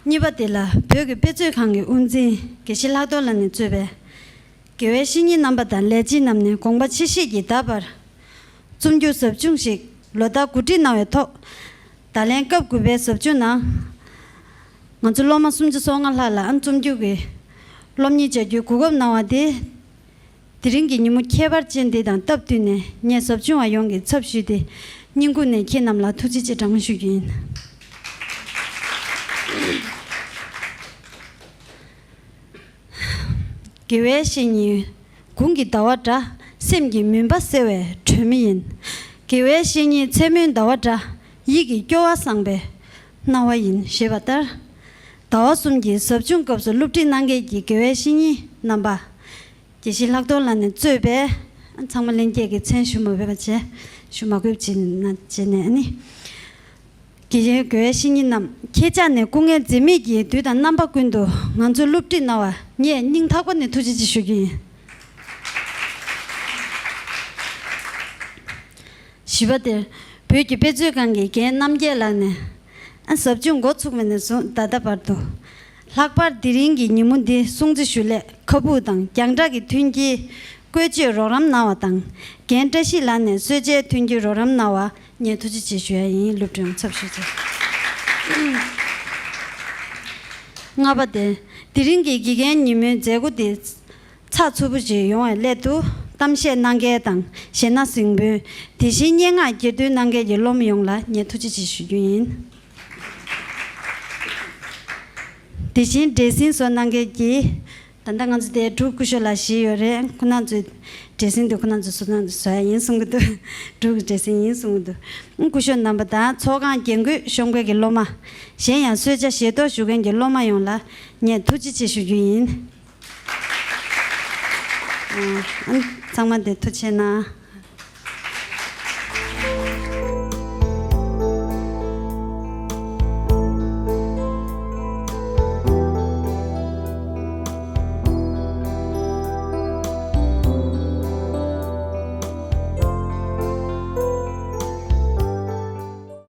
གཉིས་པ་དེ་ལ་བོད་ཀྱི་དཔེ་མཛོད་ཁང་གི་དབུ་འཛིན་དགེ་བཤེས་ལྷག་རྡོར་ལགས་ནས་གཙོས་པའི་དགེ་བའི་བཤེས་གཉེན་རྣམ་པ་དང་ལས་བྱེད་རྣམས་ནས་དགོངས་པ་ཆེ་བཞེས་ཀྱིས་ད་བར་རྩོམ་རྒྱུགས་ཟབ་སྦྱོང་ཞིག་ལོ་ལྟར་གོ་སྒྲིག་གནང་བའི་ཐོག་ད་ལན་སྐབས་དགུ་པའི་ཟབ་སྦྱོང་ནང་ང་ཚོ་སློབ་མ་སུམ་ཅུ་སོ་ལྔ་ལྷག་ལ་ཨ་རྩོམ་རྒྱུགས་ཀྱི་སློབ་གཉེར་བྱ་རྒྱུའི་གོ་སྐབས་གནང་བ་དེ། དེ་རིང་གི་ཉིན་མོ་ཁྱད་པར་ཅན་འདི་དང་སྟབས་བསྟུན་ནས་ངས་ཟབ་སྦྱོང་བ་ཡོངས་ཀྱི་ཚབ་ཞུས་ཏེ་སྙིང་ཁུང་ནས་ཁྱེད་རྣམས་ལ་ཐུགས་རྗེ་ཆེ་གྲངས་མེད་ཞུ་རྒྱུ་ཡིན། དགེ་བའི་བཤེས་གཉེན། དགུང་གི་ཟླ་བ་འདྲ། སེམས་ཀྱི་མུན་པ་སེལ་བའི་སྒྲོན་མེ་ཡིན། དགེ་བའི་བཤེས་གཉེན་མཚན་མོའི་ཟླ་བ་འདྲ། ཡིད་ཀྱི་སྐྱོ་བ་སངས་པའི་སྣང་བ་ཡིན་ཞེས་པ་ལྟར། ཟླ་བ་གསུམ་གྱི་ཟབ་སྦྱོང་སྐབས་སུ་སློབ་ཁྲིད་གནང་མཁན་གྱི་དགེ་བའི་བཤེས་གཉེན་རྣམ་པ། དགེ་བཤེས་ལྷག་རྡོར་ལགས་ནས་གཙོས་པའི་ཚང་མ་ལྷན་རྒྱས་ཀྱི་མཚན་ཞུ་མ་དགོས་པ་བྱས། ཞུ་མ་དགོས་པ་བྱས་ན་བྱས་ནས་ཨ་ནི། དགེ་རྒན་དགེ་བའི་བཤེས་གཉེན་རྣམས་ཁྱེད་ཅག་ནས་སྐུ་ངལ་འཛེམས་མེད་ཀྱིས་དུས་དང་རྣམ་པ་ཀུན་ཏུ་ང་ཚོར་སློབ་ཁྲིད་གནང་བར་ངས་སྙིང་ཐག་པ་ནས་ཐུགས་རྗེ་ཆེ་ཞུ་རྒྱུ་ཡིན། བཞི་པ་དེར་བོད་ཀྱི་དཔེ་མཛོད་ཁང་གི་རྒན་རྣམ་རྒྱལ་ལགས་ནས་ཨ་ཟབ་སྦྱོང་འགོ་ཚུགས་པ་ནས་བཟུང་ད་ལྟ་བར་དུ། ལྷག་པར་དེ་རིང་གི་ཉིན་མོ་འདི་སྲུང་བརྩི་ཞུ་སླད་ཁ་སྦུག་དང་རྒྱང་བསྒྲགས་ཀྱི་མཐུན་རྐྱེན། བཀོལ་སྤྱོད་རོགས་རམ་གནང་བ་དང་། རྒན་བཀྲ་ཤིས་ལགས་ནས་གསོལ་ཇའི་མཐུན་རྐྱེན་རོགས་རམ་གནང་བ་ངས་ཐུགས་རྗེ་ཆེ་ཞུ་ཡ་ཡིན། སློབ་ཕྲུག་ཚབ་ཞུས་ཚེ། ལྔ་པ་དེ། དེ་རིང་གི་དགེ་རྒན་ཉིན་མོའི་མཛད་སྒོ་དེ་ཚགས་ཚུད་པོ་ཞིག་ཡོང་བའི་སླད་དུ་གཏམ་བཤད་གནང་མཁན་དང་གཞས་སྣ་གཟིགས་འབུལ། དེ་བཞིན་སྙན་ངག་གྱེར་འདོན་གནང་མཁན་གྱི་སློབ་མ་ཡོངས་ལ་ངས་ཐུགས་རྗེ་ཆེ་ཞུ་རྒྱུ་ཡིན། དེ་བཞིན་འབྲས་སིལ་བཟོ་གནང་མཁན་གྱི། ད་ལྟ་ང་ཚོ་དེ་འབྲུག་སྐུ་ཞབས་ལགས་བཞི་ཡོད་རེད། ཁོ་རང་ཚོས་འབྲས་སིལ་དེ་ཁོ་རང་ཚོས་བཟོ་ན་བཟོ་ཡ་ཡིན་གསུང་གི་འདུག་འབྲུག་གི་འབྲས་སིལ་ཡིན་གསུང་གི་འདུག་སྐུ་ཞབས་རྣམ་པ་དང་ཚོགས་ཁང་རྒན་རྒོན་ཤོམ་སྐད་ཀྱི་སློབ་མ། གཞན་ཡང་གསོལ་ཇ་བཞེས་གཏོང་ཞུ་མཁན་གྱི་སློབ་མ་ཡོངས་ལ་ངས་ཐུགས་རྗེ་ཆེ་ཞུ་རྒྱུ་ཡིན། ཨ། ཚང་མ་དེ་ཐུགས་རྗེ་གནང་།